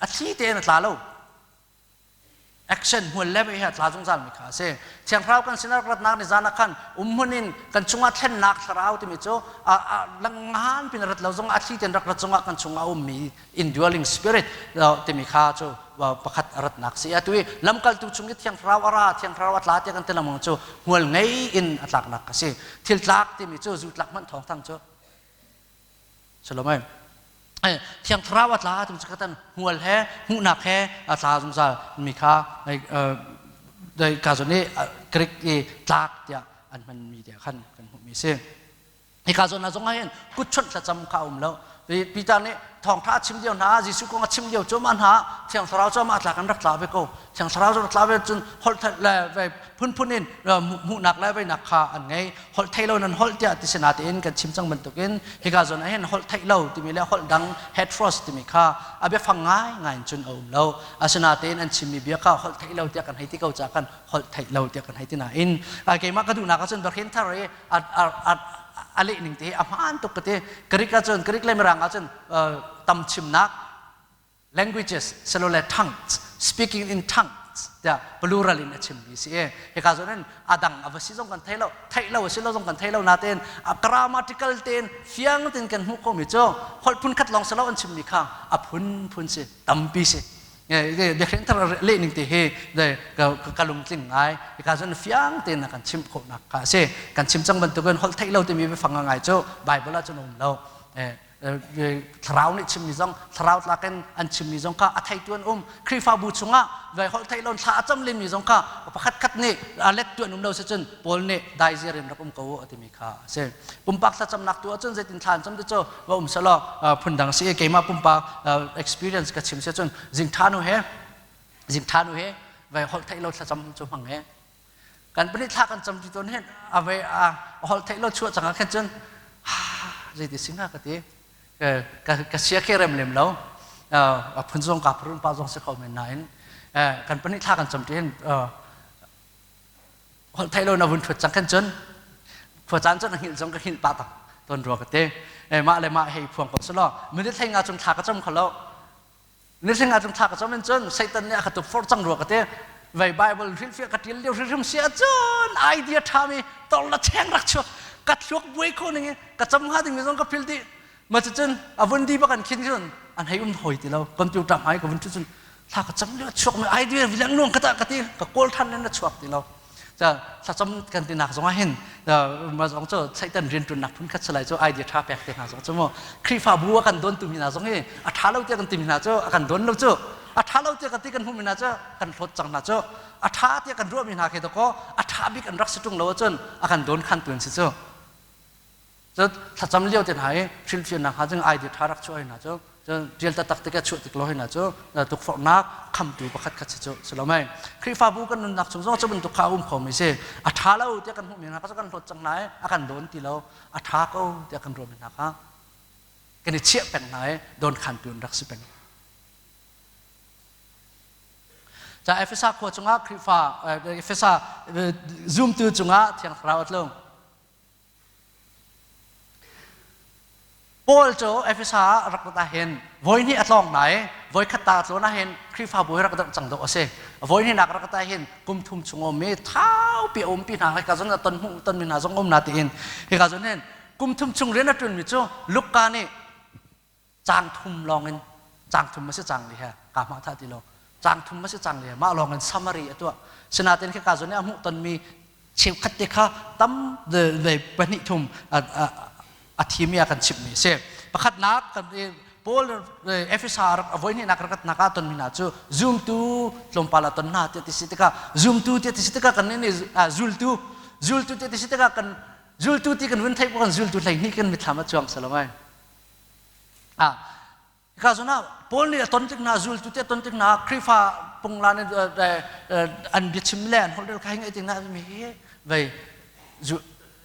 a thli tein a tla lo. Action hmual le he tla zungzal mi kha a si. Thiang Thlarau kan sin a rak ratnak ni zan ah khan umhmun in kan chungah thlennak thlarau timi cu langngan pin rat lo zongah a thli ten rak rat zongah kan chungah a ummi indwelling spirit timi kha cu pakhat a ratnak si. Atu i lamkaltu chung i Thiang Thlarau a ra, Thiang Thlarau a tla tiah kan ti lengmang cu hmual ngei in a tlaknak a si. Thil tlak timi cu zu tlak hmanh thawng thang cu Salomai. Thiang Thlarau a tla tu cu kan hmual he hmuhnak he a tla zungzal mi kha ka zawn i Greek i tlak tiah an hman mi tiah khan kan hmuh mi si. Hika zawn ah zong ah hin kutchunh thlacam kha a um lo. Peter nih thawngṭha a chim lio hna Jesuh kong a chim lio cu mah hna Thiang Thlarau cu amah tlak in rak tla ve ko. Thiang Thlarau cu rak tla ve cun holh le phunphun in hmuhnak le veinak kha an ngei. Holh theih lo nan holh tiah ti si natein kan chim cang bantukin hika zawn ah hin holh theih lo timi le holh dang heteros timi kha a biafang ngai ngai in cun a um lo. Asinatein an chimmi bia kha holh theih lo tiah kan hei ti ko caah khan holh theih lo tiah kan hei ti nain keimah ka duhnak ahcun Biakinn thar i a leh ning te hi a hmaan tuk ka ti. Greek ahcun Greek le Mirang ahcun tam chimnak languages silole tongues speaking in tongues tiah plural in a chimmi si i hika zawn in a dang a va si zong kan thei lo theih lo a si lo zong kan thei lo natein a grammatical tein fiang tein kan hmuh khomi cu holh phun khat lawng si lo an chimmi kha a phun phun si tampi si biakhiang thar leh ning te hi ka lungtling ngai hika zawn fiang tein a kan chimh khawhnak kha a si kan chim cang bantukin holh theih lo timi biafang ngai cu Bible ah cun a um lo. Thlarau nih chimmi zong thlarau tlak in an chimmi zong kha a theitu an um. Khrihfabu chungah vai holh theih lo thla a cam lenmi zong kha pakhat khat nih a lettu an um lo si cun Paul nih daiziar in rak um ko u a timi kha a si. Pumpak thlacamnak tu ahcun zeitin thla an cam ti cu va um selaw phundang si i keimah pumpak experience ka chim si cun zingtha nu he zingtha nu he vai holh theih lo thlacam cu hmang he kan pahnih thla kan cam ti tawn hin a ve a holh theih lo chuah cang ah khan cun zeiti si hnga ka ti. Ka sia ke rem lem lo. A phun zong ka phun pa zong si kho men nain kan pahnih thla kan cam ti hin holh theih lo na vun thut cang khan cun khua caan cun a hngilh zong ka hngilh pah tak ton rua ka ti. Mah le mah hei phuang ko selaw minute hlei nga cung thla ka cam kho lo. Nihling ah cun thla ka cam in cun Satan nih a ka tukforh cang rua ka ti. Vei Bible hrilhfiah ka ṭial lio hrimhrim si ahcun idea ṭhami tor la cheng rak chuak ka thluak buai kho ning i ka cam hnga dingmi zong ka phil dih. Ma cun a vun di bak an khin cun an hei um hoi ti lo. Computer hmai ka vun ṭhu cun thla ka cam lio chuak mi idea vileng luang ka ta ka ti ka kawl ṭhan len na chuak ti lo. Thlacam kan tinak zong ah hin ma zong cu Satan rianṭuannak phun khat salai cu idea ṭha pek te hna zong cu mu Khrihfabu a kan dawntu mi hna zong hi a ṭha lo tiah kan timi hna cu a kan dawn lo cu a ṭha lo tiah kan ti kan hmuhmi hna cu kan hlawt cang hna cu a ṭha tiah kan ruahmi hna khi dakaw a ṭha bik an rak si ṭung lo ahcun a kan dawn khantu an si cu. Cun thlacam lio te hna i hrilhfiannak hna cun idea ṭha rak chuah hna cu cun ṭial taktak tikah chuah tik lo hna cu tukforhnak khamtu pakhat khat si cu si lo mei. Khrihfabu kan nunnak chung zong cu bantuk kha a um khomi si. A ṭha lo tiah kan hmuhmi hna kha cu kan hlawt cang hna i a kan dawn ti lo. A ṭha ko tiah kan ruahmi hna kha kan i chiah peng hna i dawnkhantu an rak si peng. Ca Efesa khua chungah Khrihfa Efesa zumtu cungah Thiang Thlarau a tlung. Paul cu Efesa ah rak rat ahhin voihnih a tlawng na i voikhat ta a tlawn ahhin Khrihfabu hi rak deuh cang dawh a si. Voihnih nak rak rat ahhin kum thum chung um i thaupi a umpi hna hika zong ton hmuh tonmi hna zong um na tiin hika zon hin kum thum chung rian a ṭuanmi cu Luka nih Caang thum lawng in caang thum a si cang li he kaa hmah thah ti lo. Caang thum a si cang li he mah lawng in summary a tuah. Sinain khika zawn i a hmuh tonmi cheukhat te kha tam le pahnih thum a thimi a kan chimhmi a si. Pakhatnak kan Paul Efesa rak a voihnihnak rak nak ah tonmi hna cu zumtu tlawmpal a ton hna tiah ti si tikah zumtu tiah ti si tikah kan nih zultu zultu tiah ti si tikah kan zultu ti kan vun theih kan zultu 12 kan mitthlam a cuang salomai. Ah, hika zawn ah Paul nih a ton tik hna, zultu te a ton tik hna, Khrihfa punglan in an biachim le an holhrel kha hei ngaih tik hna mi hi vei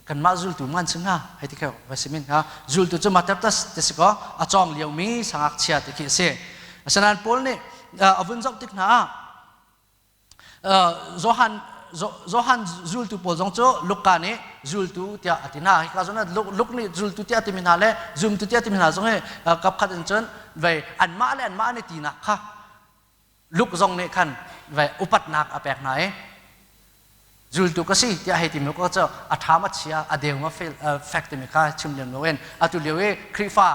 kanmah zultu man si hna hei ti khe va si min ha zultu cu matertas ti si ko a cawng liomi sangakchia ti khi a si. Asinain Paul nih a vun zoh tik hna ah Johan Johan zultu pawl zong cu Luka nih zultu tiah a ti hna. Hika zawn ah Luke nih zultu tiah a timi hna le zumtu tiah a timi hna zong hi kapkhat in cun vei anmah le anmah an i tinak kha. Luke zong nih khan ve upatnak a pek hna i zultu ka si tiah hei timi ko cu a ṭha ma chia a deu ma fek timi kha chim lem loin atu lio i Khrihfa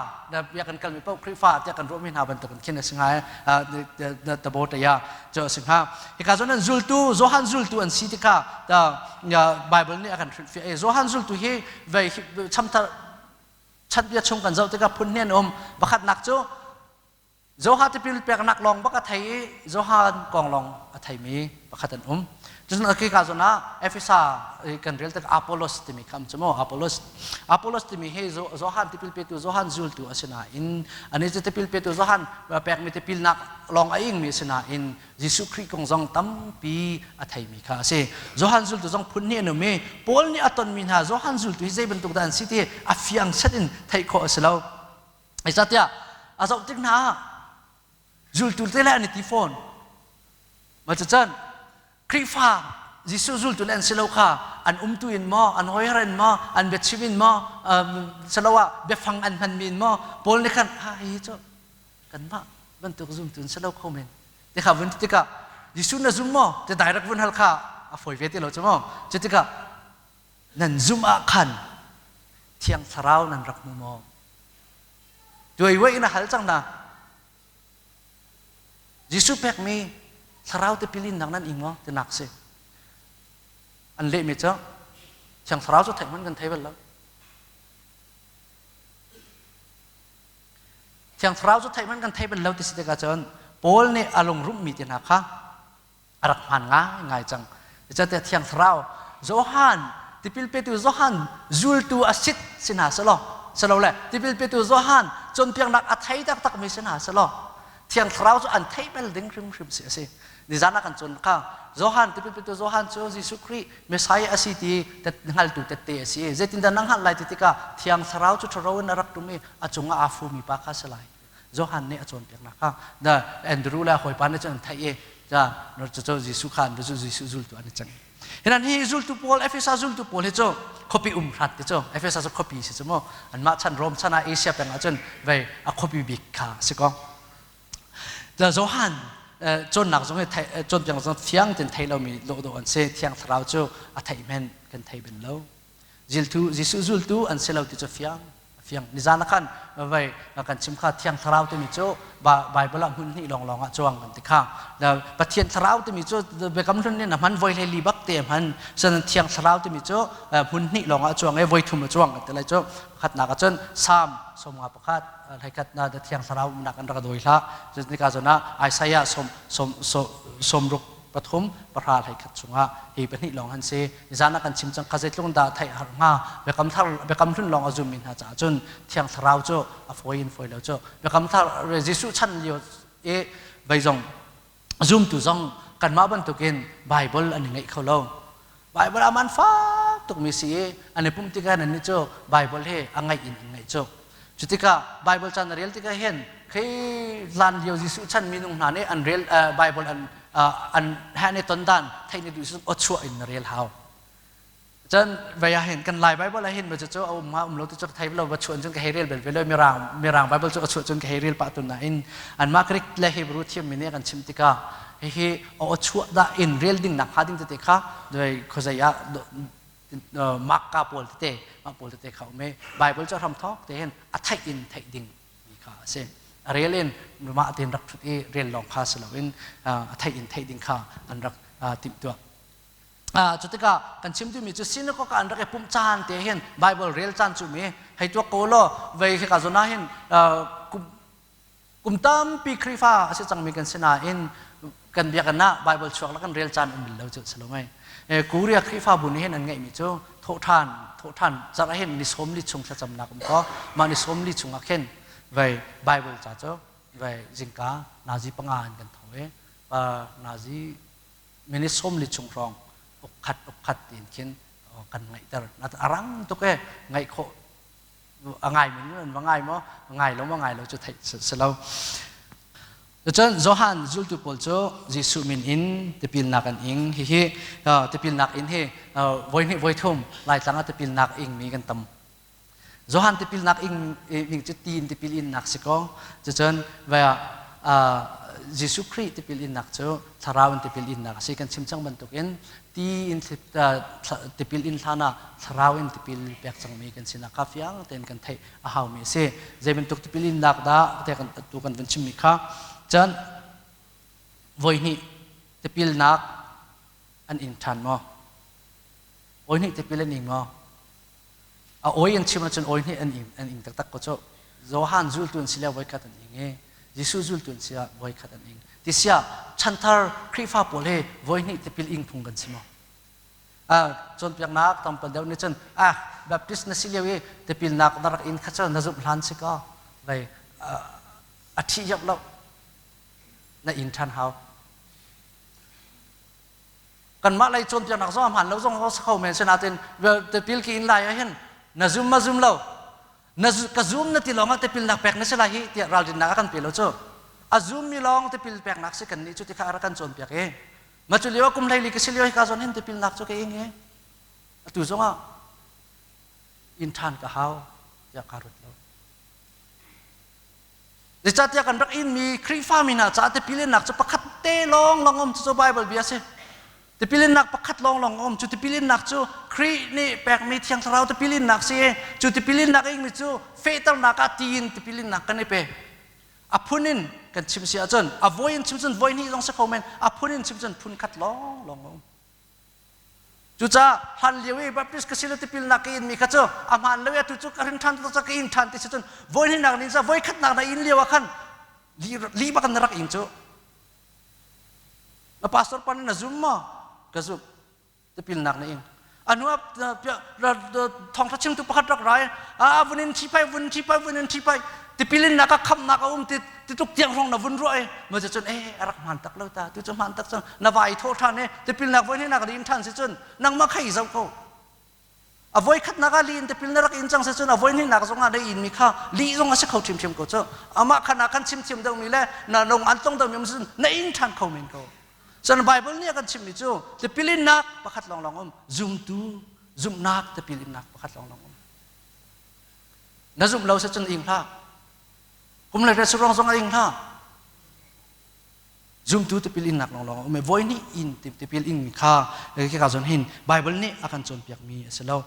bia kan kalmi paoh Khrihfa tiah kan ruahmi hna bantukin khin a si hnga tabo taya cu a si hnga. Hika zawn an zultu Johan zultu an si tikha Bible nih a kan hrilhfiah i Johan zultu hi vei chamthar chanbia chung kan zoh tikah phun hnih an um. Pakhatnak cu Johan tipil peknak lawng bak a thei i Johan kong lawng a theimi pakhat an um. Cun khika zawn ah Efesa kan rel tik Apollos timi kha um cu mu Apollos. Apollos timi hi Johan tipil petu Johan zultu a si nain ani cu tipil petu Johan pekmi tipilnak lawng a ingmi a si nain Jesuh Khrih kong zong tampi a theimi kha a si. Johan zultu zong phun hnih an um i Paul nih a tonmi hna Johan zultu hi zei bantuk dah an si ti a fiang set in theih khawh a si lo. Zeicahtiah a zoh tik hna ah zultu te le an i ti fawn. Mah cucun Khrihfa Jesuh zultu le an si lo kha an umtu in maw, an hoiher in maw, an biachim in maw, siloah biafang an hmanmi in maw, Paul nih khan ha hi cu kanmah bantuk zumtu in si lo kho men. Ti kha vun ti tikah Jesuh na zum maw? Ti direct vun hal kha a fawi ve ti lo cu maw? Cu tikah nan zum ah khan Thiang Thlarau nan rak hmu maw? Tuaiwei in a hal cang na. Jesuh pekmi thlarau tipil innak nan ing maw tinak si. An lehmi cu Thiang Thlarau cu theih hmanh kan thei bal lo. Thiang Thlarau cu theih hmanh kan thei bal lo ti si tikah cun Paul nih a lungrumhmi te hna kha a rak hmaan ngaingai cang. Zeicahtiah Thiang Thlarau Johan tipil petu Johan zultu a sit si hna selaw silole tipil petu Johan cawnpiaknak a thei taktakmi si hna selaw Thiang Thlarau cu an theih bel ding hrimhrim si a si. Nizan ah kan cawn kha Johan tipil petu Johan cu Jesuh Khrih Messiah a si ti hngaltu tette a si. Zeitindah na hngalh lai ti tikah Thiang Thlarau cu ṭharo in a rak ṭum i a cungah aa fumi pa kha a si lai. Johan nih a cawnpiaknak kha da Andrew le hawipa nih cun an theih i cucu Jesuh kha an Jesuh zultu an i cang. Hinan hi zultu pawl Efesa zultu pawl hi cu khuapi um hrat ti cu Efesa cu khuapi si cu mu anmah chan Rom chan ah Asia peng ah cun vei a khuapi bik kha si ko. Johan cawnnak zong hi cawnpiak zong fiang ten thei lomi dawhdawh an si thiang thlarau cu a theih men kan thei bel lo. Ziltu Jesuh zultu an si lo ti cu fiang fiang nizan ah khan vai kan chim kha thiang thlarau timi cu Bible ah hmun hnih lawnglawng ah cuang kan ti kha Pathian thlarau timi cu biakam hlun nih na hman voi hlei li bak te hman san thiang thlarau timi cu hmun hnih lawng ah cuang e voi thum a cuang kan ti lai cu pakhatnak ah cun Psalm 51 hlei na thiang thlarau umnak an rak dawi hlah nika zon ah Isaiah som som som ruk pathum pahra hlei khat chungah hi pahnih lawng an si nizan ah kan chim cang kha zeitluk dah theih har hnga biakam thar biakam hlun lawng a zummi hna caah cun thiang thlarau cu a fawi in fawi lo cu biakam thar Jesuh chan lio i vei zong zumtu zong kanmah bantukin Bible an i ngeih kho lo Bible aman fak tukmi si i an i pumh tikah nan nih cu Bible hi a ngaih in an ngaih cu cu tikah Bible caan na rel tikah hin khi hlan lio Jesuh chan minung hna nih an rel Bible an an han i ton dan theih ni duh aw chuah in na rel hau cun vei ah hin kan lai Bible ah hin cu cu a um hnga um lo ti cu thei lo va chuan cun ka hei rel bel ve lo mirang mirang Bible cu ka chuah cun ka hei rel pah tun nain anmah Greek le Hebrew thiam mi nih kan chim tikah hihi aw chuah dah in rel ding nak hnga ding tete kha khuazei ah makka pawl tete mah pawl tete kha um i Bible cu hram thawk te hin a theih in theih ding mi kha a si a rel in mah tein rak thut i rel lawng kha si loin a theih in theih ding kha an rak timhtuah cu tikah kan chim duhmi cu synagogue an rak i pumh caan te hin Bible rel caan cu mi hei tuak ko law vei hika zawn ah hin kum tampi Khrihfa a si cangmi kan si nain kan biakinn ah Bible chuak le kan rel caan um lo cu si lo mei. Korea Khrihfabu nih hin an ngeihmi cu thawhṭhan thawhṭhan zarh hin ni sawm li chung thlacamnak um ko mah ni sawm li chung ah khin vei Bible ca cu vei zingka nazi panga in kan tho i nazi minute sawm li chung hrawng ukkhat ukkhat tiin khin kan ngaihter a rang tuk e ngaih khawh a ngai mi an va ngai maw ngai lo maw ngai lo cu theih si lo. Cun Johan zultu pawl cu Jesuh min in tipilnak an ing. Hihi tipilnak in hi voi hnih voi thum Laitlang ah tipilnak ing mi kan tam. Johan tipilnak ing ning cu ti in tipil innak si ko. Cucun Jesuh Khrih tipil innak cu thlarau in tipil innak a si. Kan chim cang bantukin ti in tipil in hlan ah thlarau in tipil pek cangmi kan sinak kha fiang tein kan theih a haumi a si. Zei bantuk tipil innak dah te kan tu kan vun chimmi kha cun voihnih tipilnak an ing ṭhan maw? Voihnih tipil an ing maw? A oi an chim ahcun oi hnih an ing an ing taktak ko cu. Johan zultu an si lio voikhat an ing i Jesuh zultu an si ah voikhat an ing. Tisiah chanthar Khrihfa pawl hi voihnih tipil ing phung kan si maw? Cawnpiaknak tampal deuh nih cun ah Baptist na si lio i tipilnak na rak in kha cu na zumh hlan si ko vei a ṭhi hiap lo na in ṭhan hau. Kanmah lei cawnpiaknak zong a hmaan lo zong a si kho men sinain tipil ki in lai ah hin na zum ma zum lo na ka zum na ti lawng ah tipilnak pek na si lai hi tiah ralrinnak a kan pe lo cu. A zummi lawng tipil peknak si kan nih cu ti kha a rak kan cawnpiak i ma cu lio kum hleili ka si lio hi ka zawn hin tipilnak cu ka ing i atu zongah inn ṭhan ka hau tiah kaa ruat lo. Zeicahtiah kan rak inmi Khrihfa mi hna caah tipilinnak cu pakhat te lawng lawng um cu Bible bia a si. Tipilinnak pakhat lawng lawng um cu tipilinnak cu Khrih nih pekmi Thiang Thlarau tipilinnak si i cu tipilinnak ingmi cu fehternak ah tiin tipilinnak kan i pe. A phun in kan chim si ahcun a voi in chim cun voi hnih zong si kho men a phun in chim cun phun khat lawng lawng um. Cucaah hlan lio i Baptist ka si le tipilnak ka inmi kha cu a hmaan lo i atu cu ka rin ṭhan tak ka ing ṭhan ti si cun voi hnihnak nin voi khatnak na in lio ah khan li bak in na rak ing cu. Na pastor pa nih na zum maw? Ka zumh. Tipilnak na ing. A hnu ah thawngṭha chimtu pakhat rak ra i a vun in ṭhipai vun ṭhipai vun in ṭhipai tipilinnak ah khamnak a um ti tluk tiang hrawng na vun ruah i ma cun eh a rak hmaan tak lo ta tu cu hmaan tak cun na vai thawh ṭhan i tipilnak voi hnih nak in ṭhan si cun nangmah kha i zoh ko a voi khatnak ah li in tipil na rak in cang si cun a voi hnihnak zong ah na in mi kha lih zong a si kho ṭhimṭhim ko cu amah khan ah kan chim thiam deuhmi le na lung an tong deuhmi um cun na in ṭhan kho men ko cun Bible nih a kan chimmi cu tipilinnak pakhat lawnglawng um zumtu zumhnak tipilinnak pakhat lawnglawng um Na zumh lo cun ing hlah. Kum le restaurant zong ah ing hlah. Zumtu tipil innak lawnglawng a um i voi hnih in tipil in kha khika zawn hin Bible nih a kan cawnpiakmi a si lo.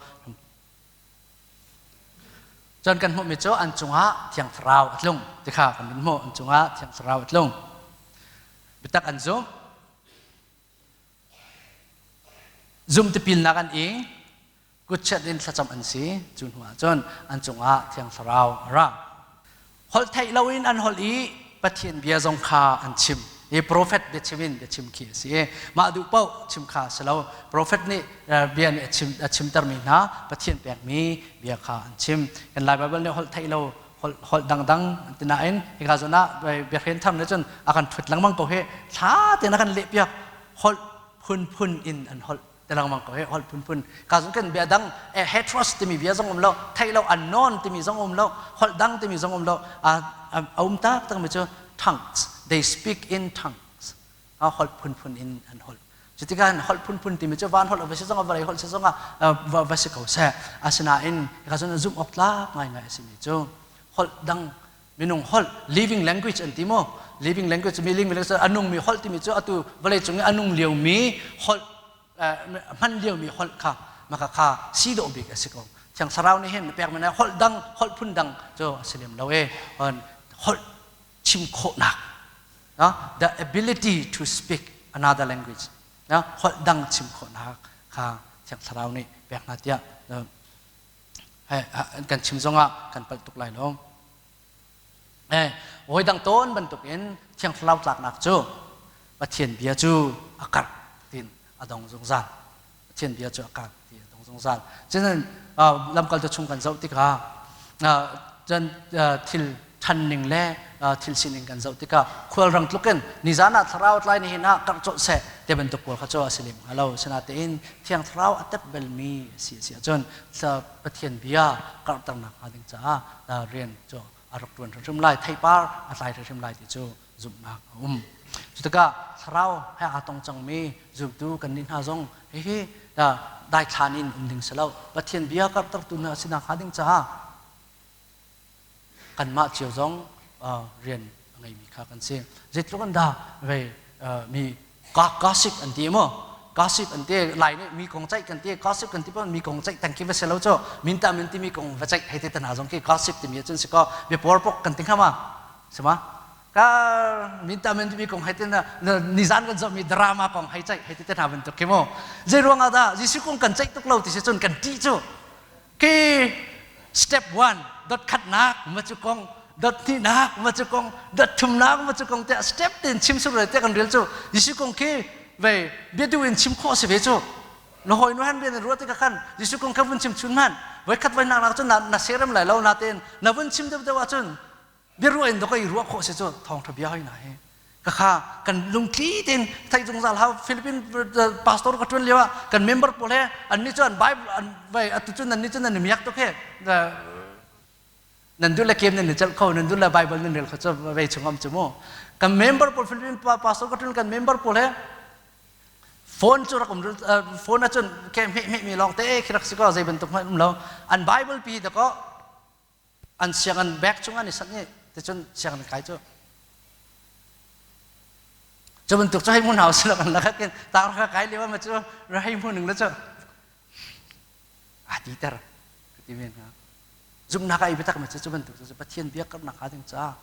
Cun kan hmuhmi cu an cungah Thiang Thlarau a tlung ti kha kan vun hmuh an cungah Thiang Thlarau a tlung. Biatak an zumh. Zum tipilnak an ing. Kutchiat in thlacam an si. Cu hnu ahcun an cungah Thiang Thlarau a ra. Holh theih loin an holh i Pathian bia zong kha an chim. Hi profet biachim in biachim khi a si i mah duh paoh chim kha a si lo. Profet nih bia nih a chim a chimtermi hna Pathian pekmi bia kha an chim. Kan Lai Baibal nih holh theih lo holh holh dangdang ti nain hika zawn ah biahren thar nih cun a kan ṭhut lengmang ko hi thla tein a kan lehpiak holh phunphun in an holh ti lengmang ko hi holh phunphun ka zong kan bia dang heteros timi bia zong um lo theih lo unknown timi zong um lo holh dang timi zong um lo a um tak tak mi cu tongues they speak in tongues a holh phunphun in an holh cutikah holh phunphun timi cu van holh va si zong vawlei holh si zong ah va si ko seh asinain ka zong zumh awk tlak ngaingai a simi cu holh dang minung holh living language an ti maw living language mi living language a nungmi holh timi cu atu vawlei cung i a nung liomi holh hman liomi holh kha maka kha si dawh bik a si ko thiang thlarau nih hin pek mi holh dang holh phun dang cu a si lem lo e holh chim khawhnak the ability to speak another language holh dang chim khawhnak kha thiang thlarau nih pek hna tiah kan chim zongah kan palh tuk lai lo. Hawi dang tawn bantukin Thiang Thlarau tlaknak cu Pathian bia cu a karh tiin a dong zungzal. Pathian bia cu a karh ti a dong zungzal. Cun lamkaltu chung kan zoh tikah cun thil ṭhan ning le thil sining kan zoh tikah khualrang tluk in nizan ah thlarau tlai nihin ah karh colh seh te bantuk pawl kha cu a si lem hnga lo. Sinatein Thiang Thlarau a tep belmi a si a si ahcun Pathian bia karhternak hnga ding caah rian cu a rak ṭuan hrimhrim lai, theipar a tlai hrimhrim lai ti cu zumhnak a um. Cutikah thlarau he aa tong cangmi zumtu kannih hna zong hihi daithlan in um ding si lo. Pathian bia karhtertu hna sinak hnga ding caah kanmah cio zong rian a ngeimi kha kan si. Zeitluk in dah vei mi gossip an ti maw? Gossip an ti lai nih mi kong ceih kan ti gossip kan ti pon mi kong ceih tang ki va se lo cu min ta min ti mi kong va ceih hei te tana zong ki gossip timi cun si ko bia por pok kan ti hnga ma sima ka min ta min timi kong hei te na nizan kan zohmi drama kong hei ceih hei te hna bantuk khi mu zei ruang ah dah Jesuh kong kan ceih tuk lo ti si cun kan ṭih cu Ke step 1 dot khatnak ma cu kong dot hnihnak ma cu kong dot thumnak ma cu kong tiah step tin chim sur le tiah kan rel cu Jesuh kong khi vei biadu in chim khawh si ve cu na hawi nu han bian ruah tikah khan Jesuh kong kha vun chim chun hman voi khat voi nak nak cun na na serem lai lo na tein na vun chim deuh deuh ahcun biaruah in dok i ruah khawh si cu thawngṭha bia hoi na hi ka kha kan lungtli tein theih zungzal hau Philippine pastor ka ṭuan lio ah kan member pawl he an nih cu an Bible an vai atu cun nan nih cun nan i miak tuk he nan duh le kem nan i celh kho nan duh le Bible nan rel kho cu vei chung am cu mu kan member pawl Philippine pastor ka ṭuan kan member pawl he phone cu rak um phone ahcun ke hmeh hmeh mi lawng te khi rak si ko zei bantuk hmanh um lo an Bible pi dakaw an sianginn bag chung an i sanh i ticun sianginn kai cu cu bantuk cu hei hmun hau si lo kan lakak in tar kha kai lio ma cu ra hei hmun ning le cu a ti ter ka ti men ha zumhnak ai biatak ma cu cu bantuk cu Pathian biak karnak ha ding ca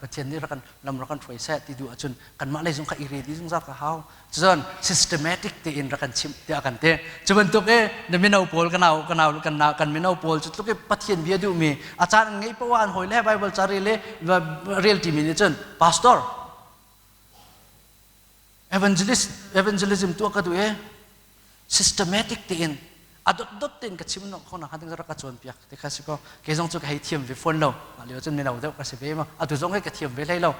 Pathian nih rak kan lam rak kan hruai seh ti duh ahcun kanmah lei zong kha i ready zungzal ka hau cun systematic tein rak kan chimh tiah kan ti cu bantuk i na mino pawl ka nau ka nau kan kan mino pawl cu tluk i Pathian bia duhmi a caan an ngeih poah an hawi le Bible ca rel i rel timi nih cun pastor evangelist evangelism tuah ka duh i systematic tein a dotdot tein ka chim no kho na ding rak ka cawn piak ti kha si ko ke zong cu ka hei thiam ve fawn lo mah lio cun mino deuh ka si ve ma atu zong he ka thiam ve hlei lo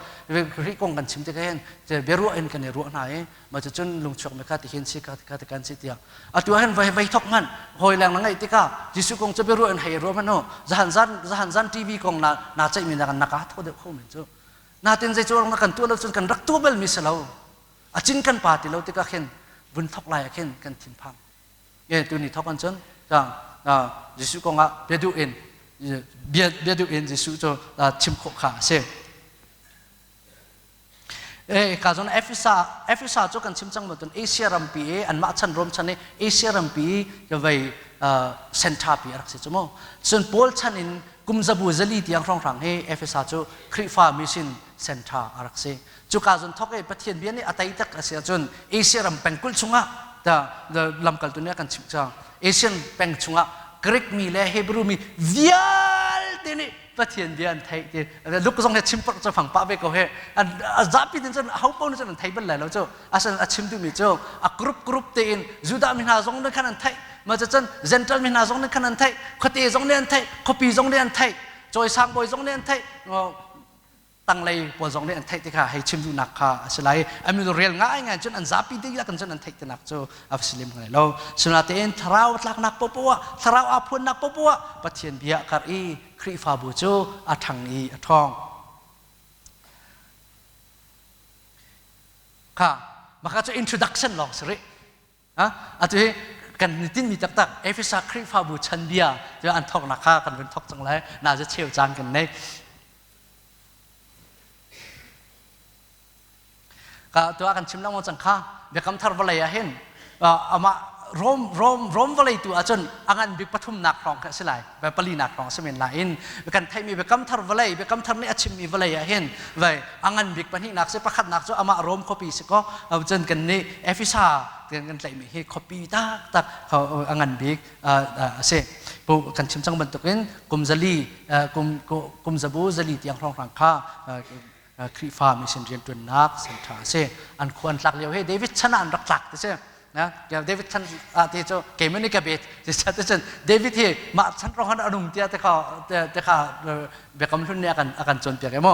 ri kong kan chim te ka hen biaruah in kan i ruah hna i ma cu cun lungchuak me kha ti hin si ka ka ti kan si tiah atu ah hin vai vai thok man hoi leng na ngaih tikah Jesuh kong cu biaruah in hei ruah man no zahan zan zahan zan TV kong na na ceih mi na kan na ka tho deuh kho men cu natin zei cu na kan tuah lo cun kan rak tuah bal mi si lo a cin kan pa ti lo tikah khin vun thok lai ah khin kan thinphang e tu ni thok an cun Jesuh kong ah bia duh in bia bia duh in Jesuh cu chim khawh kha a si e ka zon Efesa Efesa cu kan chim cang tun Asia rampi i anmah chan Rom chan i Asia rampi vei center pi a rak si cu mu cun Paul chan in kum zabu zali tiang hrawnghrang hi Efesa cu Khrihfa mission center a rak si Cuka zon thok i Pathian bia nih a tei tak a si ahcun Asia ram pengkulh chungah lamkaltu nih a kan chimh cang. Asian peng chungah Greek mi le Hebrew mi vialte nih Pathian bia an theih ti Luke zong he chim pah cu fang pah ve ko he a zapi tin cun ho paoh nih cun an thei bal lai lo cu asan a chim duhmi cu a group group tein Judah mi hna zong nih khan an theih ma cun Gentile mi hna zong nih khan an theih khuate zong nih an theih khuapi zong nih an theih cawisang bawi zong nih an theih tanglei pawl zong nih an theih tikah hei chim duhnak kha a si lai an min rel ngai ngai cun an zapi dihlak in cun an theih tinak cu a si lem ngai lo sinatein thlarau tlaknak popoah thlarau aa phuannak popoah Pathian bia kar i Khrihfabu cu a ṭhang i a ṭhawng kha maka cu introduction lawng si rih Atu hi kan tinmi taktak Efesa Khrihfabu chanbia cu an thawknak kha kan vun thawk cang lai. Na za cheu caan kan nei. Ka tuah kan chim lengmang cang kha biakam thar vawlei ah hin amah Rom Rom Rom vawlei tu ahcun a ngan bik pathumnak hrawng kha a si lai palinak hrawng a si men nain kan theihmi biakam thar vawlei biakam thar nih a chimmi vawlei ah hin vai a ngan bik pahnihnak si pakhatnak cu amah Rom khuapi si ko cun kan nih Efesa kan tlaihmi hi khuapi taktak a ngan bik a si. Kan chim cang bantukin kum zali kum kum zabu zali tiang hrawnghrang kha Khrihfa mission rianṭuannak center a si. An khua an tlak lio hi David chan ah an rak tlak ti si. David chan ah ti cu keimah nih ka bet ti cun David hi mah chan rong a nung tiah te kha te kha biakam hlun nih a kan a kan cawnpiak e mu.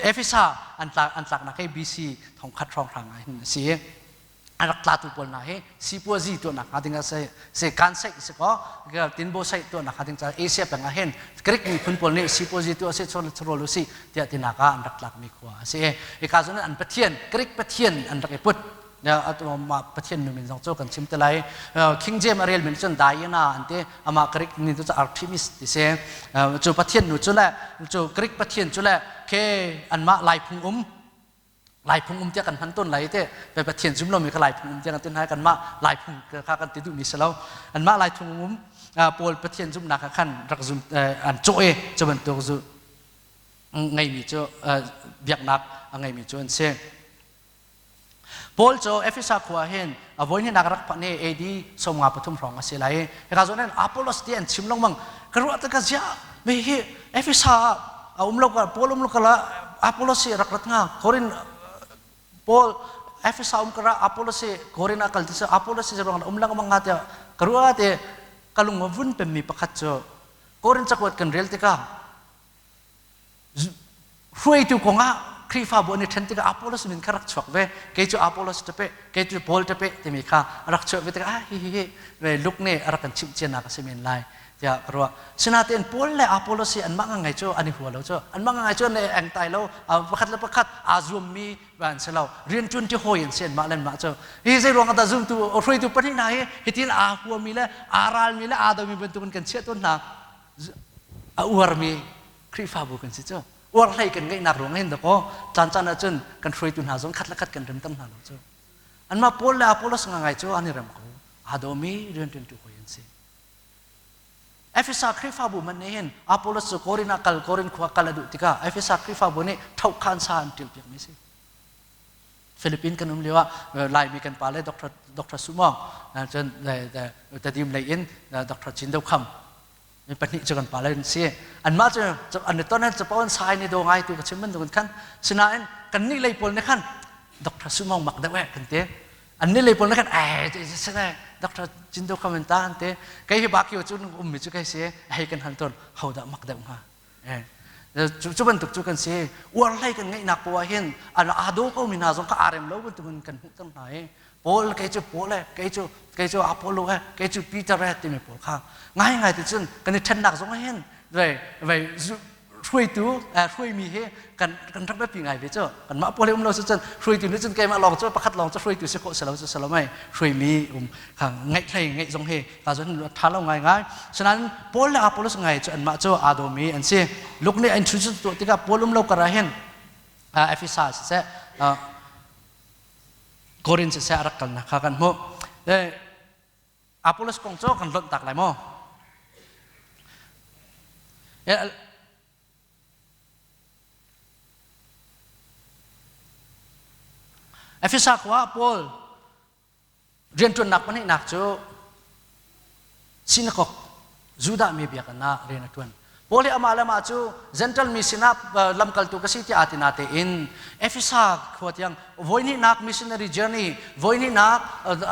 Efesa an tlak an tlaknak hi BC thongkhat hrawnghrang ah hin a si. A rak tlatu pawl hna hi sipuazi tuahnak hnga ding ah si kan saih si kaw tinbo saih tuahnak hnga ding caah Asia peng ah hin Greek miphun pawl nih sipuazi tuah si chawrol u si tiah tinak ah an rak tlakmi khua a si. Hika cun an pathian Greek pathian an rak i put. Mah Pathian nu min zong cu kan chim te lai. King James a rel min cun Diana an ti. Amah Greek min cu Artemis ti si. Cu Pathian nu cu le cu Greek Pathian cu le ke anmah Laiphung um Laiphung um tiah kan hman tawn lai te pe Pathian zum lomi kha Laiphung um tiah kan ti hna kanmah Laiphung kha kan ti duhmi si lo. Anmah Laiphung um Paul Pathian zumhnak ah khan rak zum an cawh i cu bantuk zu ngeimi cu biaknak a ngeimi cu an si. Paul cu Efesa khua hin a voihnihnak rak phanh hi AD 53 hrawng a si lai. Hika zawn hin Apollos ti an chim lengmang. Ka ruah tikah ziah mi hi Efesa ah a um lo ka Paul um lo kala Apollos hi rak rat hnga. Korin Paul Efesa um kara Apollos hi Korin ah kal ti Apollos hi ruang um lengmang nga tiah ka ruah te ka lung a vun pemmi pakhat cu Korin cakuat kan rel tikah Hruaitu kongah Khrihfabu an i ṭhen tikah Apollos min kha rak chuak ve. Kei cu Apollos ṭape, kei cu Paul ṭape timi kha a rak chuah ve tikah ah hi hi hi ve Luke nih a rak kan chimh cianak a si men lai tiah ka ruah. Sinain Paul le Apollos hi anmah ngangai cu an i hua lo cu. Anmah ngangai cu an i engtai lo. Pakhat le pakhat aa zuammi an si lo. Rianṭuan ṭi hawi an si anmah le anmah cu. Hi zei ruangah dah zumtu hruaitu pahnih hna hi hitin aa huami le aa ralmi le aa domi bantukin kan chiah tawn hna. A uarmi Khrihfabu kan si cu. Uar hlei kan ngeihnak ruang hin dakaw caan caan ahcun kan hruaitu hna zong khat le khat kan remter hna lo cu. Anmah Paul le Apollos ngangai cu an i rem ko. Aa dawmi rianṭuantu hawi an si. Efesa Khrihfabu man nih hin Apollos cu Korin ah kal Korin khua kal a duh tikah Efesa Khrihfabu nih ṭhohkhan sa an ṭilpiak mi si. Philippine kan um lio ah Laimi kan pa le Dr. Dr. Sumong cun Tadim lei in Dr. Chin Do Kham mi pahnih cu kan pa le an si anmah cu an i ton an capo an sai ni do ngai tu ka chim bantukin khan sinain kan nih lei pawl nih khan Dr. Sumong mak deuh eh kan ti an nih lei pawl nih khan eh se Dr. Cindo khamen ta an ti kei hi bakio cu ummi cu kei si hei kan hal tawn ho dah mak deuh hnga eh cu bantuk cu kan si uar hlei kan ngeihnak poah hin a do ko mi hna zong kha aa rem lo bantukin kan hmuh cang hna i Paul kei cu Paul eh kei cu kei cu Apollo eh kei cu Peter eh timi pawl kha ngaingai ti cun kan i ṭhennak zong hin vei vei hruaitu hruaimi hi kan kan rak biapi ngai ve cu kanmah pawl hi um lo si cun hruaitu nih cun keimah lawng cu pakhat lawng cu hruaitu si khawh si lo cu si lo mei hruaimi um kha ngaih hlei ngaih zong hi ka zon ṭha lo ngai ngai sinain Paul le Apollos ngai cu anmah cu aa dawmi an si Luke nih an introduce tuah tikah Paul um lo kar ah hin Efesa siseh Korin siseh a rak kalnak kha kan hmuh. Apollos kong cu kan lonh tak lai maw? Efesa khua ah Paul rianṭuannak pahnihnak cu sinakok Judah mi biakinn ah rian a ṭuan. Paul hi amah le amah cu Gentle mi sinah lamkaltu ka si tiah aa ti natein Efesa khua tiang voihnihnak missionary journey voihnihnak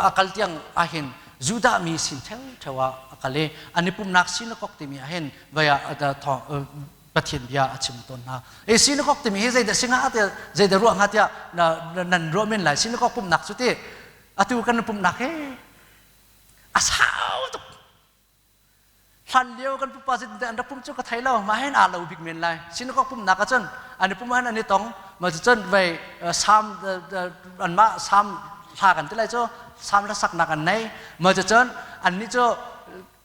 a kal tiang ahhin Judah mi sin ṭheuṭheu ah a kal i an i pumhnak sinakok timi ahhin vai ah Pathian bia a chim tawn hna. E sinakok timi hi zeidah si hnga tiah zeidah ruah hnga tiah nan ruah men lai sinakok pumhnak cu ti atu kan pumhnak hi a sau tuk hlan lio kan pupa zit an rak pum cu ka thei lo mah hin aa lo bik men lai sinakok pumnak ahcun an i pum han an i tong ma cun vei sam anmah sam hla kan ti lai cu sam hla saknak an nei ma cun annih cu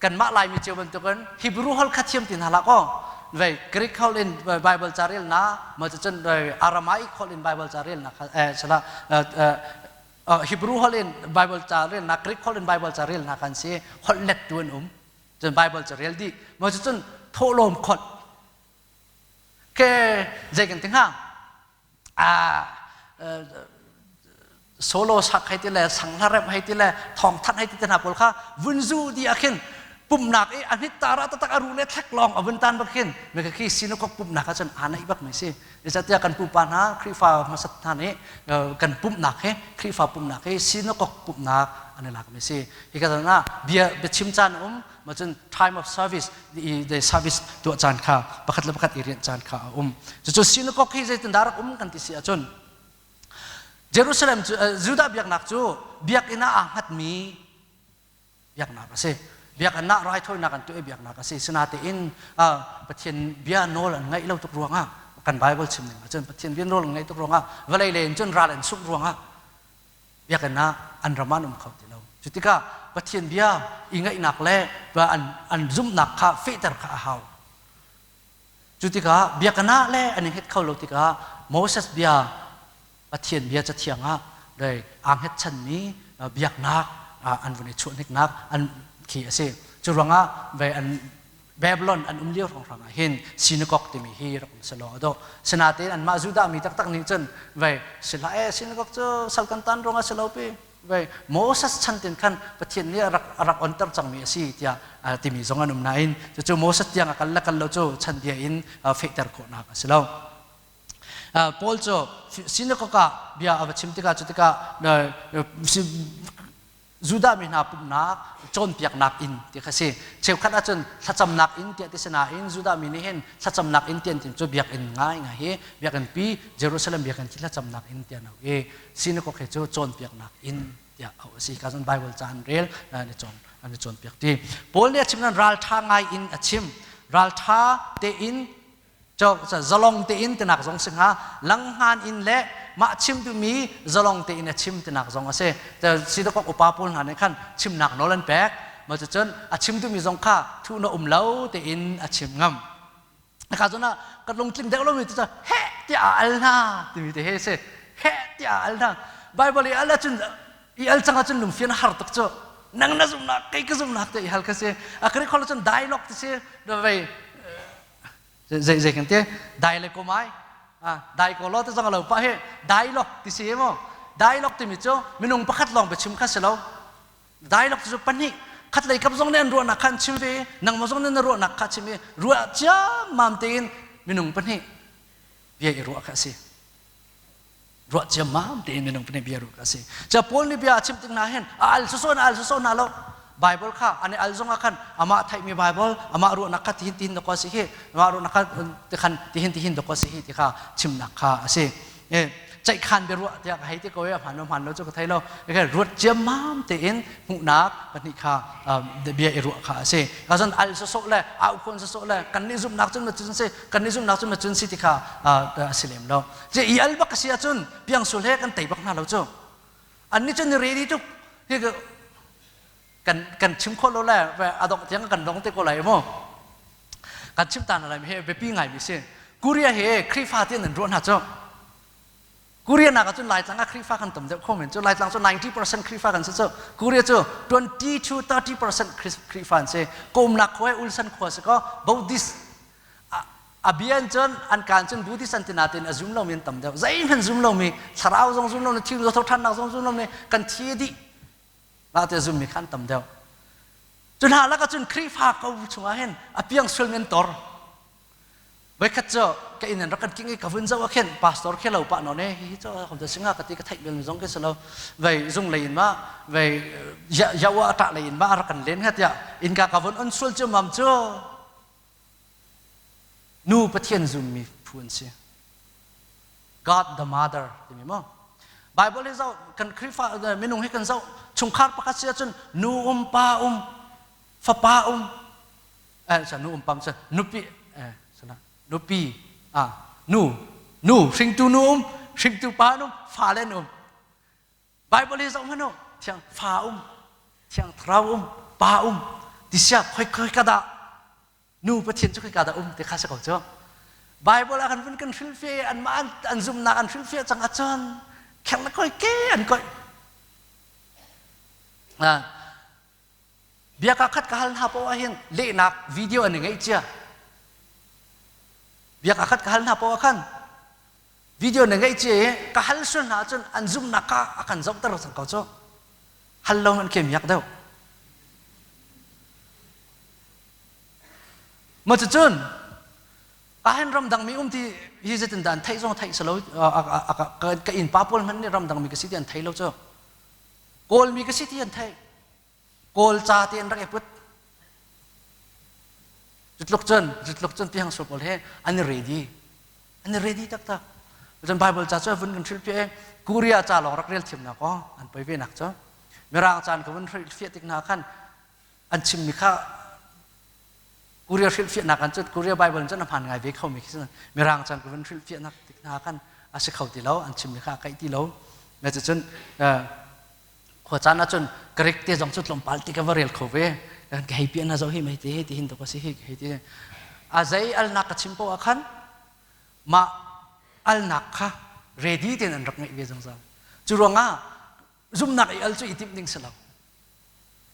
kanmah laimi cio bantukin Hebrew holh kha thiam ti hna hlah kaw vei Greek holh in Bible ca rel na ma cun Aramaic holh in Bible ca rel na kha eh sala Hebrew holh in Bible ca relnak Greek holh in Bible ca relnak an si holh lettu an um cun Bible ca rel dih maw cun thawhlawm kholh ke zei kan ti hnga solo sak hei ti le sanghla rem hei ti le thawngthanh hei ti te hna pawl kha vun zu di ah khin pumnak i a hnit tara tatak a ru le thlek lawng a vun tan bak khin me khi sinakok pumnak ah cun aa naih bak mai si Zeicahtiah kan pupa hna Khrihfa hmasat hna nih kan pumhnak hi Khrihfa pumhnak hi sinakok pumhnak an i lakmi a si. Hi ka ah bia biachim caan a um, ma cun time of service the service tuah caan kha pakhat le pakhat i rianh caan kha a um. Cucu sinakok hi zeitindah rak um kan ti si ahcun Jerusalem cu Judah biaknak cu biakinn ah aa hngatmi biaknak a si biakinn ah raithawinak an tuah i biaknak a si sinatein Pathian bia nawl an ngaih lo tuk ruangah kan Bible chim ning ahcun Pathian bia nawl an ngaih tuk ruangah vawlei lei in cun ral an sungh ruangah Biakinn ah an ram ah an um kho ti lo. Cu tikah Pathian bia i ngaihnak le an, an zumhnak kha fehter kha a hau. Cu tikah biakinn ah le an i hnget kho lo tikah Moses bia Pathian bia cathiang ah dei aa hngetchanmi biaknak an vun i chuahniknak an khi a si. Cu ruangah ve an Babylon an um lio hrawnghrang ah hin synagogue timi hi rak um selaw a dawh. Sinain anmah Judah mi taktak nih cun vei sila e synagogue cu sal kan tan ruangah si lo pi vei Moses chan tin khan Pathian nih a rak a rak onter cangmi a si tiah timi zong an um nain cucu Moses tiang a kal le kal lo cu chan bia in fehter khawhnak a si lo. Paul cu synagogue ah bia a va chim tikah cu tikah Judah mi hna pumhnak cawnpiaknak inn ti kha si. Cheukhat ahcun thlacamnak inn tiah ti si nain Judah mi nih hin thlacamnak inn tian cu biakinn ngai ngai hi biakinn pi Jerusalem biakinn khi thlacamnak inn tiah an auh i synagogue he cu cawnpiaknak inn tiah auh a si. Ka cun Bible ca an rel an i cawn an i cawnpiak ti. Paul nih a chim nan ralṭha ngai in a chim. Ralṭha tein zalong tein tinak zong si hnga langhngan in le mah chim duhmi zalong tein a chim tinak zong a si sidakok upa pawl hna nih khan chimnak nawl an pek ma cun a chim duhmi zong kha thuh na um lo tein a chim ngam ka zon ah ka lungtling deuh lomi tu heh tiah a al hna timi te he si heh tiah a al hna bible i al ahcun i al cang ahcun lungfian a har tuk cu nang na zumnak kei ka zumnak te i hal kha si a kri khol cun dialogue ti si vei Zei zei kan ti dai le komai dai ko lo te zong lo pa he dialogue ti si mo dialogue timi cu minung pakhat lawng biachim kha si lo dialogue cu pahnih khat lei kap zong nih an ruahnak kha an chim ve nangmah zong nih na ruahnak kha chim i ruah ciammam tein minung pahnih bia i ruah kha a si ruah ciammam tein minung pahnih bia ruah kha a si ca Paul nih bia a chim tik hna hin a al soso na al soso na lo Bible kha an i al zong ah khan amah theihmi Bible amah ruahnak kha tihin tihin dakaw si hi amah ruahnak kha tikhan tihin tihin dakaw si hi ti kha chimnak kha a si ceihkhan biaruah tiah ka hei ti ko i a hmaan lo hmaan lo cu ka thei lo ruat ciammam tein hmuhnak pahnih kha bia i ruah kha a si ka zon al sawsawh le aukhuan sawsawh le kan nih zumhnak cun cun si kan nih zumhnak cun cun si ti kha a si lem lo je i al bak a si ahcun piangsul he kan tei bak hna lo cu an nih cun ni ready tuk hi kan kan chim khawh lo le a dongh tiang kan dong te ko lai mu kan chim ta na lai he biapi ngai mi si Korea he Khrihfa ti nan ruah hna cu Korea nak ahcun Laitlang ah Khrihfa kan tam deuh kho men cu Laitlang cu 90% Khrihfa kan si cu Korea cu 20 to 30% Khrihfa an si komnak khua Ulsan khua si ko Buddhist a bian cun an kaan cun Buddhist an ti natin a zum lomi an tam deuh zeihmanh zum lomi thlarau zong zum lomi thil tho ṭhannak zong zum lomi kan thi dih mah te zummi kha an tam deuh cu hna lakah cun Khrihfa ko chungah hin a piang sualmi an tor Voikhat cu ka inn in rak kan king i ka vun zoh ah khin pastor khi lo pah nawn e hihi cu kom ta singa ka ti ka theih bel mi zong khi si lo vei zung lei in ma vei yawa a ṭah lei in ma a rak kan len ha tiah innka ka vun on sual cu mam cu nu Pathian zummi phu an si God the Mother timi mo Bible hi zoh kan Khrihfa minung hi kan zoh chungkhar pakhat si ahcun nu um pa um fapa um eh nu um pam sa nupi eh sana nupi ah nu nu hringtu nu um hringtu pa um fa le um Bible hi zoh hmanh thiang fa um thiang thlarau um pa um tisia khoi khoi ka dah nu pathian cu khoi ka dah um ti kha si ko cu Bible ah kan vun kan hrilhfiah i anmah an, an zumhnak an hrilhfiah cang ahcun kher le koi ke an koi Bia ka khat ka hal hna poah hin lehnak video an i ngeih cia. Bia ka khat ka hal hna poah khan video na ngeih cia i ka hal sual hna ahcun an zumhnak kha a kan zohter cang ko cu. Hal lo an kem yak deuh. Ma cucun ahin ramdang mi um ti hi zeitin dah an theih zong theih si lo ka inn pa pawl hmanh nih ramdang mi ka si ti an thei lo cu. Kawlmi ka si ti an theih. Kawl ca te an rak i put. Cutluk cun, cutluk cun pihang sual pawl he an i ready. An i ready taktak. Cun Bible ca cu vun kan hrilhfiah i Korea ca lawng rak rel thiamnak aw an poi ve nak cu. Mirang caan ka vun hrilhfiah tik hna khan an chimmi kha Korea hrilhfiahnak an cun Korea Bible cun a hmaan ngai ve kho mi khi Mirang caan ka vun hrilhfiahnak tik hna khan a si kho ti lo an chimmi kha a kaih ti lo. Cucun. Khua caan ahcun Greek te zong cu tlawmpal ti ka va rel kho ve. Kan ka hei piah na zoh hi mei te hi ti hin tuk a si hi hei ti. A zei alnak ka chim poah khan mah alnak kha ready tein an rak ngeih ve zungzal. Cu ruangah zumnak i al cu i timh ding si lo.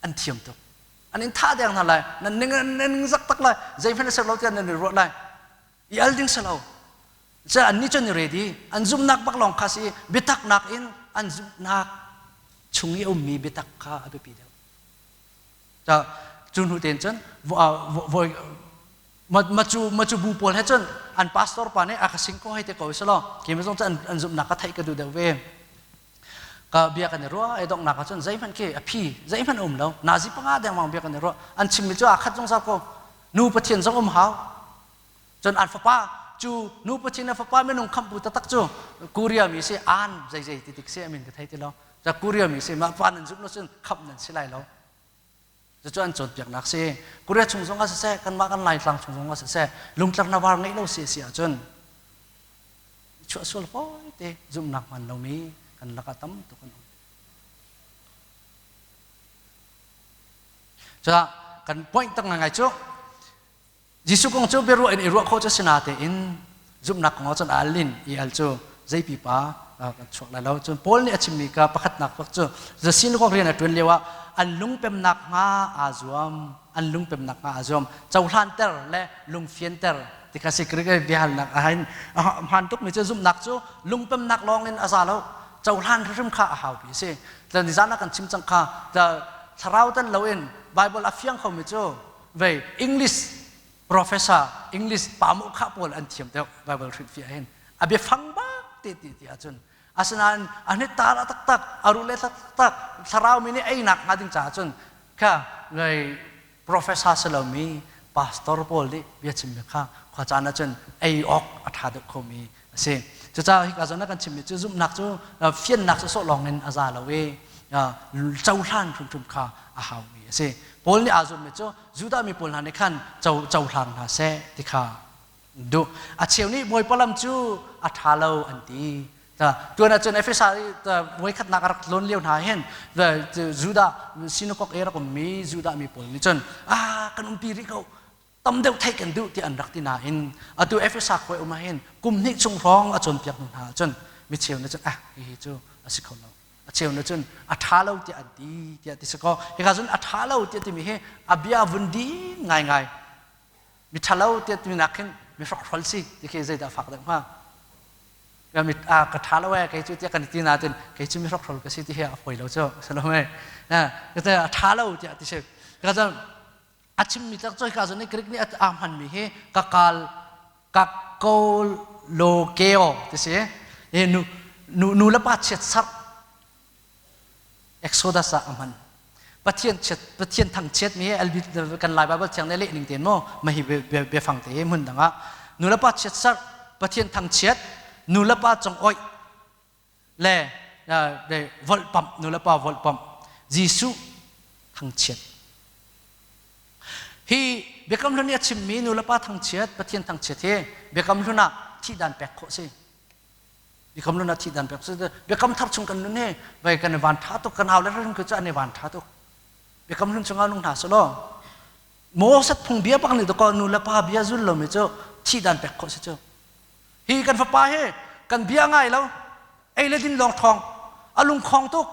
An thiam tuk. An in thah deng hna lai. Nan ning nan ning zak tak lai. Zeihmanh a ser lo tiah nan i ruah lai. I al ding si lo. Cu annih cu an i ready. An zumhnak bak lawng kha si biataknak in an zumhnak chung i a ummi biatak kha a biapi deuh. Cu hnu tein cun voi macu macu bu pawl he cun an pastor pa nih a ka sing ko hei te ko selaw keimah zong cu an zumhnak ka theih ka duh deuh ve. Ka bia kan i ruah i donghnak ah cun zeihmanh khi a phi zeihmanh a um lo. Nazi panga dengmang bia kan i ruah. An chimmi cu aa khat zungzal ko. Nu Pathian zong um hau. Cun an fapa cu nu pathin a fapa minung khamhtu taktak cu Korea mi si an zeizei ti tik si amin ka thei ti lo. Ca Korea mi si mah pa nan zumh lo cun khamh nan si lai lo. Cucu an cawnpiaknak si. Korea chung zong ah siseh, kanmah kan Laitlang chung zong ah siseh, lungtlar na var ngeih lo si si ahcun chuah sual fawi te zumhnak hman lomi kan lakah tam tuk an um. Cuah kan point tak ngai cu Jesuh kong cu biaruah in i ruah khawh cu si natein zumhnak kong ah cun al in i al cu zei pipa kan chuak lai lo. Cun Paul nih a chimmi ka pakhatnak bak cu the synagogue rian a ṭuan lio ah an lungpemnak hnga aa zuam, an lungpemnak hnga aa zuam, cohlanter le lungfianter ti kha si Greek biahalnak ah hin hmaan tukmi cu zumhnak cu lungpemnak lawng in a za lo, cohlan hrimhrim kha a hau pi a si. Nizan ah kan chim cang kha thlarau tel loin Bible a fiang khomi cu vei English professor English pa mu kha pawl an thiam deuh Bible hrilhfiah hin a biafang bak te ti ti ahcun asinain a hnet tar a taktak a rule taktak thlarau mi nih einak hnga ding caah cun kha vei professor si lomi pastor pawl nih bia chimmi kha khua caan ahcun ei awk a ṭha deuh khomi a si. Cucaah hika zawn ah kan chimmi cu zumhnak cu fiannak cu sawh lawng in a za lo i cohlan hrimhrim kha a haumi a si. Paul nih aa zummi cu Judah mi pawl hna nih khan co cohlang hna seh ti kha duh. A cheu nih Bawipa lam cu a ṭha lo an ti. Tuan ahcun Efesa i voikhatnak a rak tlawn lio hna hin Judah synagogue i rak ummi Judah mi pawl nih cun ah kan umpi rih ko tam deuh theih kan duh ti an rak ti nain atu Efesa khua um ah hin kum hnih chung hrawng a cawnpiak hnu hna ahcun micheu nih cun ah hihi cu a si kho lo a cheu nih cun a ṭha lo tiah an ti tiah ti si kaw hika cun a ṭha lo tiah timi hi a bia vun ding ngaingai mi ṭha lo tiah timi nak khin mi hrokhrol si ti khi zeidah fak deuh hnga ka mit a ka ṭha lo ee kei cu tiah kan ti nain kei cu mi hrokhrol ka si ti hi a fawi lo cu salome a ṭha lo tiah ti si ka cun a chimmi tak cu hika zawn i Greek nih a hmanmi hi kakal kakolokeo ti si i nu nu nu le pa chiat sarh Exodus ah a hman Pathian chiat Pathian thangchiat mi LB kan Lai Bible thiang nih leh ning tein maw mahi biafang te hmun dang ah nu le pa chiat sarh Pathian thangchiat nu le pa cong oih le volhpamh nulepa volhpamh Jesuh thangchiat hi biakam hlun i a chimmi nulepa thangchiat Pathian thangchiat hi biakam hlun ah thihdan pek khawh si biakam hlun ah thihdan pek si biakam thar chung kan nun hi vai kan i van tha tuk kan hau le hrim cu an i van tha tuk biakam hlun chungah nung hna selaw Moses phung bia bak nih dakaw nulepa bia zul lomi cu thihdan pek khawh si cu Hi kan fapa hi kan bia ngai lo, ei le din lawng ṭhawng, a lungkhong tuk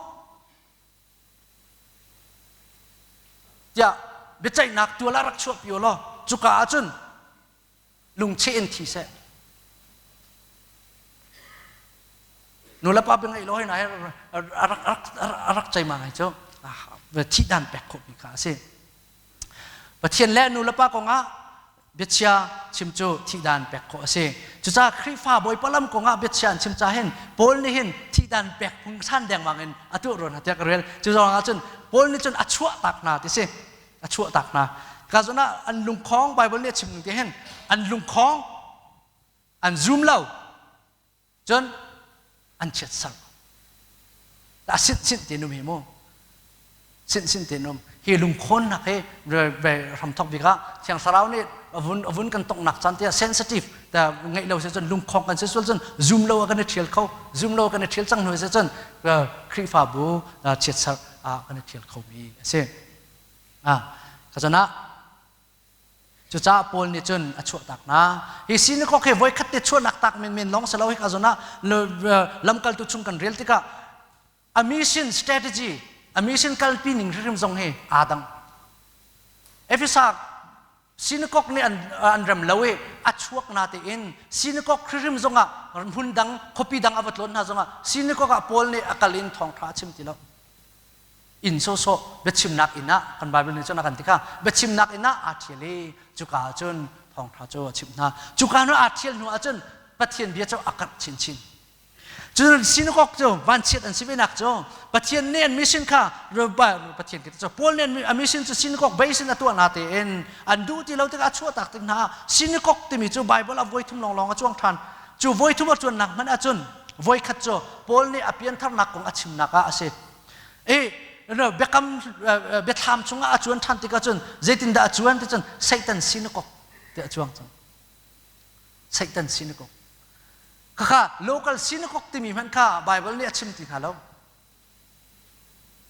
tiah biaceihnak tual ah rak chuahpi u law cuka ah cun lungcheh in thi seh. Nulepa bia ngaih lo hi na a rak ceima ngai cu thihdan pek khawhmi kha a si. Pathian le nulepa kongah biachia chim cu thihdan pek khawh a si. Cucaah Khrihfa Bawipa lam kongah biachia an chim ca hin Paul nih hin thihdan pek phungsan dengmang in a tuah ruan tiah ka rel. Cu ruangah cun Paul nih cun a chuah tak hna ti si. A chuah tak hna. Ka zawn ah an lungkhong Bible nih a chim ning ti hin an lungkhong an zum lo. Cun an chiatser. A sint sint ti num hi mu. Sin sin tein um. Hi lungkhawnnak hi hramthok bik ah Thiang Thlarau nih avun kan tonghnak caan tiah sensitive ta ngeih lo si cun lungkhong kan si sual cun zum lo ah kan i ṭhial kho. Zum lo kan i ṭhial cang hnu si cun Khrihfabu chiatserh ah kan i ṭhial khomi a si. Ka cun ah Cucaah Paul nih cun a chuahtak hna. Hi sinakok hi voikhat te chuahnak tak menmen lawng si lo hika zawn ah lamkaltu chung kan rel tikah a mission strategy, a mission kalpi ning hrimhrim zong hi aa dang. Efesa sinakok nih an rem lo i a chuak na tein sinakok hrimhrim zongah hmun dang khuapi dang a va tlawn hna zongah sinakok ah Paul nih a kal in thawngṭha a chim ti lo. Inn sawhsawh biachimnak inn ah kan Bible nih cun a kan ti kha biachimnak inn ah aa ṭhial i cuka ah cun thawngṭha cu a chimh hna. Cuka hnu aa ṭhial hnu ah cun Pathian bia cu a karh chinchin. Cun sinagog cu vanchiat an si venak cu Pathian nih an mission kha Pathian cu Paul nih a mission cu sinagog base in a tuah na tein an duh ti lo tikah a chuahtak tik hna sinagog timi cu Bible a voi thum lawnglawng a cuang ṭhan. Cu voi thum a cuannak hmanh ahcun voi khat cu Paul nih a piantharnak kong a chimnak ah a si. I biakam biathlam chungah a cuan ṭhan tikah cun zeitindah a cuan ti cun Satan sinakok ti a cuang cang. Satan sinakok. Khakha local sinakok timi hmanh kha Bible nih a chim ti hna lo.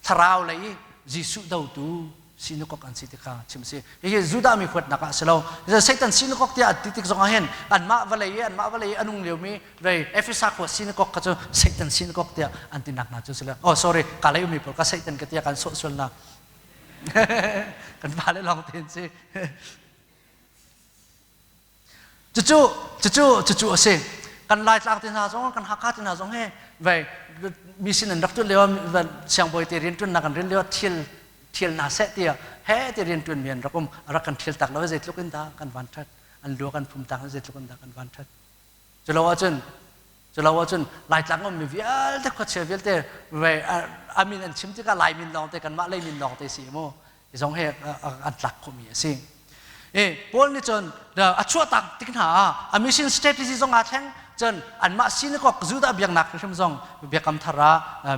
Thlarau lei i Jesuh dotu sinakok an si ti kha chim si. Hihi Judah mi huatnak ah a si lo. Satan sinakok tiah ti tik zongah hin anmah vawlei i anmah vawlei i a nung liomi vei Efesa khua sinakok kha cu Satan sinakok tiah an tinak hna cu si lo. Oh sorry, ka lei ummi pawl ka Satan ka tiah kan sawh sual na. Kan pale lawng tein si. Cucu cucu cucu a si. Kan Laitlang te hna zong kan Hakha te hna zong he vei mi sin an rak tuan lio siangbawi te rian tuannak an rian lio thil thial hna seh tiah he ti rian tuan mi an rak um a rak kan thial tak lo zeitluk in dah kan van that an lua kan phum tak zeitluk in dah kan van that culo ahcun culo ahcun Laitlang um mi vialte khuachia vialte ve amin an chim tikah Lai min lawng te kanmah lei min lawng te si mu zong he an tlak khomi a si. E Paul nih cun a chuahtak tik hna ah a mission strategy zong aa thleng cun anmah synagogue Judah biaknak hrim zong biakam thar ah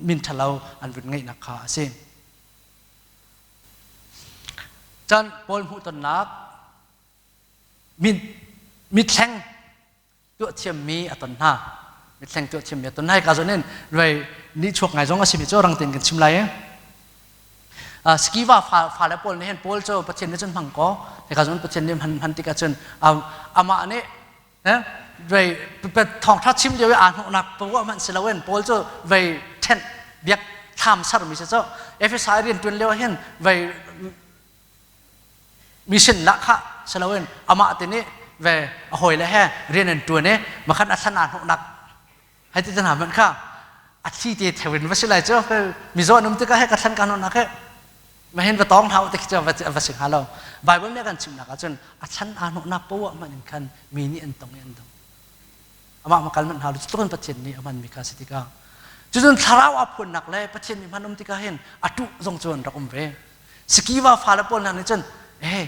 min ṭhalo an vun ngeihnak kha a si. Cun Paul hmuhtonnak mithleng tuah thiammi a ton hna mithleng tuah thiammi a ton hna hika zawn in rei ni chuak ngai zong a simi cu rang tein kan chim lai Skiva fa fa le pawl nih hin Paul cu Pathian nih cun hmang ko hika zawn Pathian nih hman hman tikah cun amah nih rei thawngtha chim lio i aa hnawhnak poah hmanh si loin Paul cu vei ṭhenh biak thlam sermi si cu Efesai rian ṭuan lio hin vei mission lah kha si loin amah te nih ve a hawile he rian an ṭuan i makhan a thlan aa hnawhnak hei ti hna hmanh kha a thli te theu in va si lai cu mizaw an um tikah he ka thlan ka hnawhnak he mahin va tawng hna u ti khi cu va si hnga lo Bible nih a kan chimnak ahcun a thlan aa hnawhnak poah hmanh in khan mi nih an tong i an dong amah ma kal manh hna lo cu tluk in Pathian nih a hmanmi kha si tikah cucun thlarau aa phuannak le Pathian nih hman um tikah hin a tuh zong cu an rak um ve Sikiva fale pawl hna nih cun eh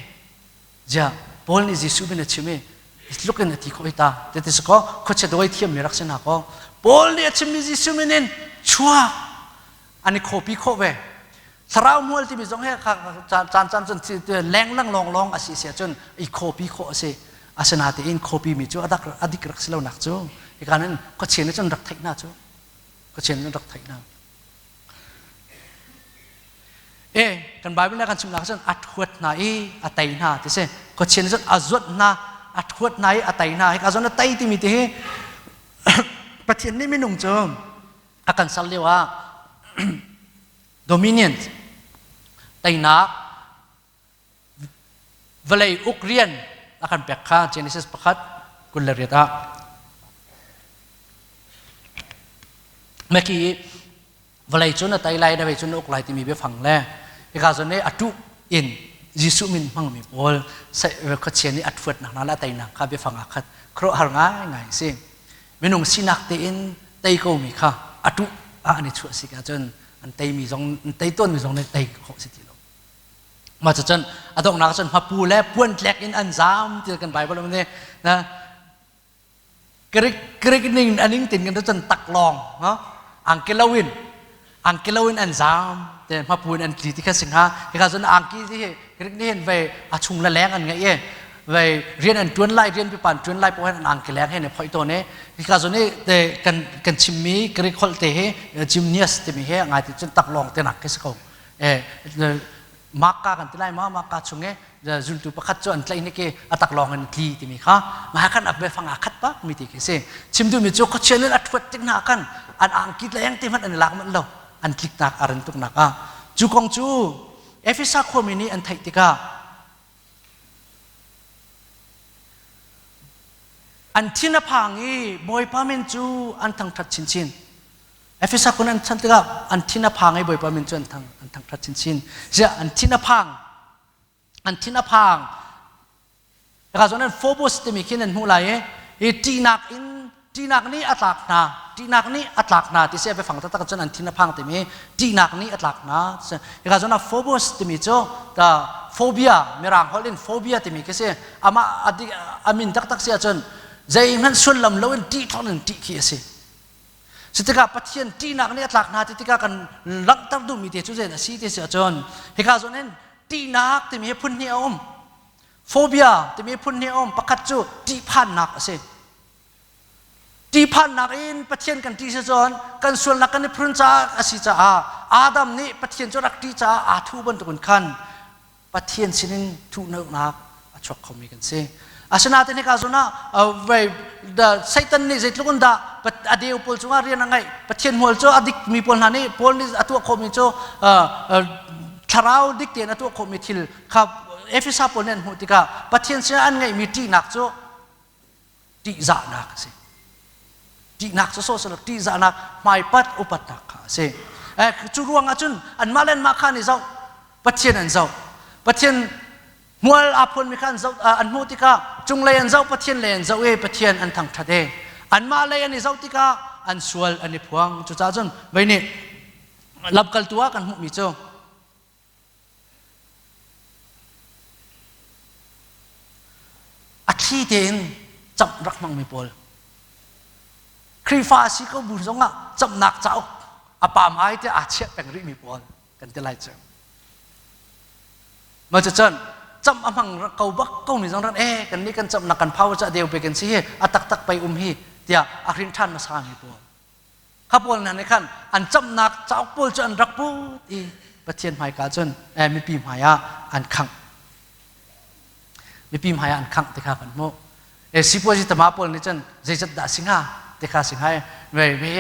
ziah Paul nih Jesuh min a chim i tluk in a ti khawh hi ta ti ti si kaw khuachia dawi thiammi rak si hna kaw Paul nih a chimmi Jesuh min in chuak an i khawpi khawh ve thlarau hmual timi zong he caan caan cun lenglang lawng lawng a si si ahcun i khawpi khawh a si asinatein khawpi mi cu a dik rak si lo nak cu hika nin khuachia nih cun rak theih hna cu khuachia nih rak theih hna E kan Bible nih kan chimnak cun a thuat hna i a tei hna ti si khuachia nih cun a zuat hna a thuat hna i a tei hna hika zawn a tei timi ti hi Pathian nih minung cu a kan ser lio ah dominion teinak vawlei uk rian a kan pek kha Genesis pakhat 28 ah Maki vawlei cu na tei lai na vei cu na uk lai timi biafang le hika zawn i a tuh in Jesuh min hmangmi pawl khuachia nih a thuatnak hna le a teinak kha biafang ah khat khuaruahhar ngaingai a si minung sinak tein tei komi kha a tuh ah an i chuah si ahcun an teimi zong an tei tawnmi zong nih tei khawh si ti lo mah cucun a donghnak cun hmapu le puan tlek in an zaam ti kan Bible um nih na Greek Greek ning aning tin kan cun taklawng no angkilo in angkilo in an zaam. Te hmapu in an tli ti kha si hnga. Hika cun angki ti hi Greek nih hin vei a chung le leng an ngeih i vei rian an ṭuan lai rian pipa an ṭuan lai poh hin an angki leng he ne phoih tawn i hika zawn i te kan kan chimmi Greek holh te hi gymnias timi hi ngai ti cun taklawng te nak khi si ko. E Marka kan ti lai ma Marka chung i zultu pakhat cu an tlaih nik i a taklawng in tli timi kha ngai khan a biafang aa khat bak mi ti khi si. Chim duhmi cu khuachia nih a ṭhuat tik hna khan an angki leng te hmanh an i lak manh lo an tliknak a ran tuknak ah cu kong cu Efesa khuami nih an theih tikah an thin a phang i Bawipa min cu an thangṭhat chinchin. Efesa kun an chan tikah an thin a phang i Bawipa min cu an thang an thangṭhat chinchin. Ziah an thin a phang an thin a phang Hika zawn an phobos timi khin an hmuh lai i hi ṭihnak in ṭihnak nih a tlak hna ṭihnak nih a tlak hna ti si a biafang taktak cun an thin a phang timi ṭihnak nih a tlak hna hika zawn ah phobos timi cu ta phobia mirang holh in phobia timi khi si amah a min taktak si ahcun zeihmanh sullam loin ṭih thawng in ṭih khi a si Cutikah Pathian ṭihnak nih a tlak hna ti tikah kan langhter duhmi te cu zei a si ti si ahcun hika zawn in ṭihnak timi hi phun hnih a um. Phobia timi phun hnih a um. Pakhat cu ṭihphannak a si. Ṭihphannak in Pathian kan ṭih si cun kan sualnak kan i phun caah a si caah Adam nih Pathian cu rak ṭih caah aa thuh bantukin khan Pathian sinin thuhnak a chuak khomi kan si. Asinain hika zawn ah Satan nih zeitluk in dah a deu pawl cungah rian a ngeih Pathian hmual cu a dikmi pawl hna nih Paul nih a tuah khawhmi cu thlarau dik tein a tuah khawhmi thil kha Efesa pawl nih an hmuh tikah Pathian sinah an ngeihmi ṭihnak cu ṭihzahnak a si. Ṭihnak cu sawh sawh ṭihzahnak hmaipat upatnak kha a si. Cu ruang ah cun anmah le anmah kha an i zoh. Pathian an zoh. Pathian hmual aa phuanmi kha an zoh an hmuh tikah cunglei an zoh Pathian lei an zoh i Pathian an thangṭhat i anmah lei an i zoh tikah an sual an i phuang. Cucaah cun vei nih lamkaltu ah kan hmuhmi cu A thli tein camh rak hmangmi pawl. Khrihfa a si ko bu zongah camhnak cauk a pam ai te aa chiah peng rihmi pawl kan ti lai cu. Mah cucun camh a hmang ko bak ko mi zong ran eh kan nih kan camhnak kan phau ca deu pe kan si hi a taktak pei um hi tiah a hrin ṭhan hmasa mi pawl. Kha pawl hna nih khan an camnak cauk pawl cu an rak put i Pathian hmaika cun mipi hmai ah an khangh. Mipi hmai ah an khangh ti kha kan hmuh. E sipuazi tama pawl nih cun zeizat dah si hnga ti kha si hnga ve ve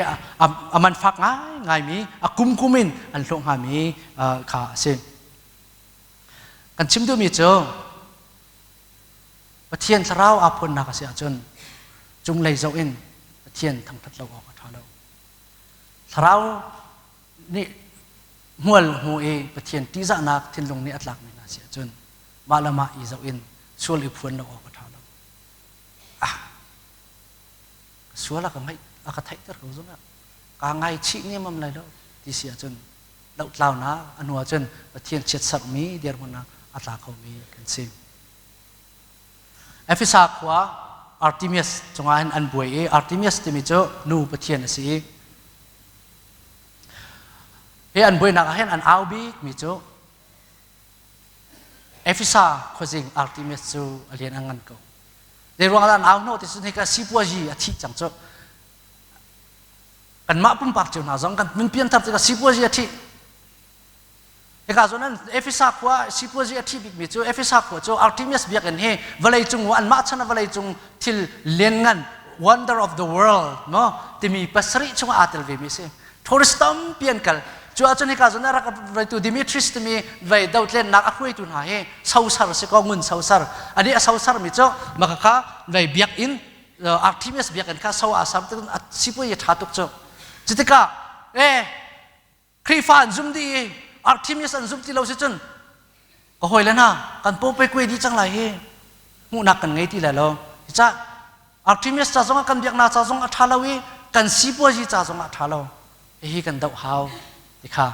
a man fak ngai ngaimi a kum kum in an hlawh hngami kha a si. Kan chim duhmi cu Pathian thlarau aa phuannak a si ahcun cunglei zoh in Pathian thangṭhat lo awk a ṭha lo. Thlarau nih hmual hmu i Pathian ṭihzahnak thinlung nih a tlakmi hna si ahcun mah le mah i zoh in sual i phuan lo awk a ṭha lo. Ah, ka sual a ka ngaih a ka theihter ko zongah kaa ngaichih ngemam lai lo ti si ahcun lohtlaunak a hnu ahcun Pathian chiatserhmi dirhmun ah a tla khomi kan si. Efesa khua Artemis cungah hin an buai i Artemis timi cu nu pathian a si i hi an buainak ah hin an au bikmi cu Efesa khuazing Artemis cu a lian a ngan ko. Zei ruang ah an au hnawh ti cu hika sipuazi a thih cang cu. Kanmah pumpak cio hna zong kan min pianthar tikah sipuazi a thih. Hika zawn an Efesa khua sipuazi a ṭhi bikmi cu Efesa khua cu Artemis biakinn hi vawleicung anmah chan ah vawleicung thil lianngan wonder of the world no timi pasarih chungah aa tel vemi a si. Tourist tampi an kal. Cu ahcun hika zawn ah rak veitu Dimitris timi vei dotlennak a hruaitu hna hi sosar si ko ngun sosar. Ani a sosar mi cu maka kha vei biakinn Artemis biakinn kha so aa sar a sipuai a ṭha tuk cu. Cutikah eh Khrihfa an zum dih i Artemis an zum ti lo si cun ka hawile hna kan pawpe kuai dih cang lai hi hmuhnak kan ngei ti lai lo ca Artemis ca zongah kan biaknak ca zong a ṭha lo i kan sipuazi ca zongah a ṭha lo hihi kan doh hau ti kha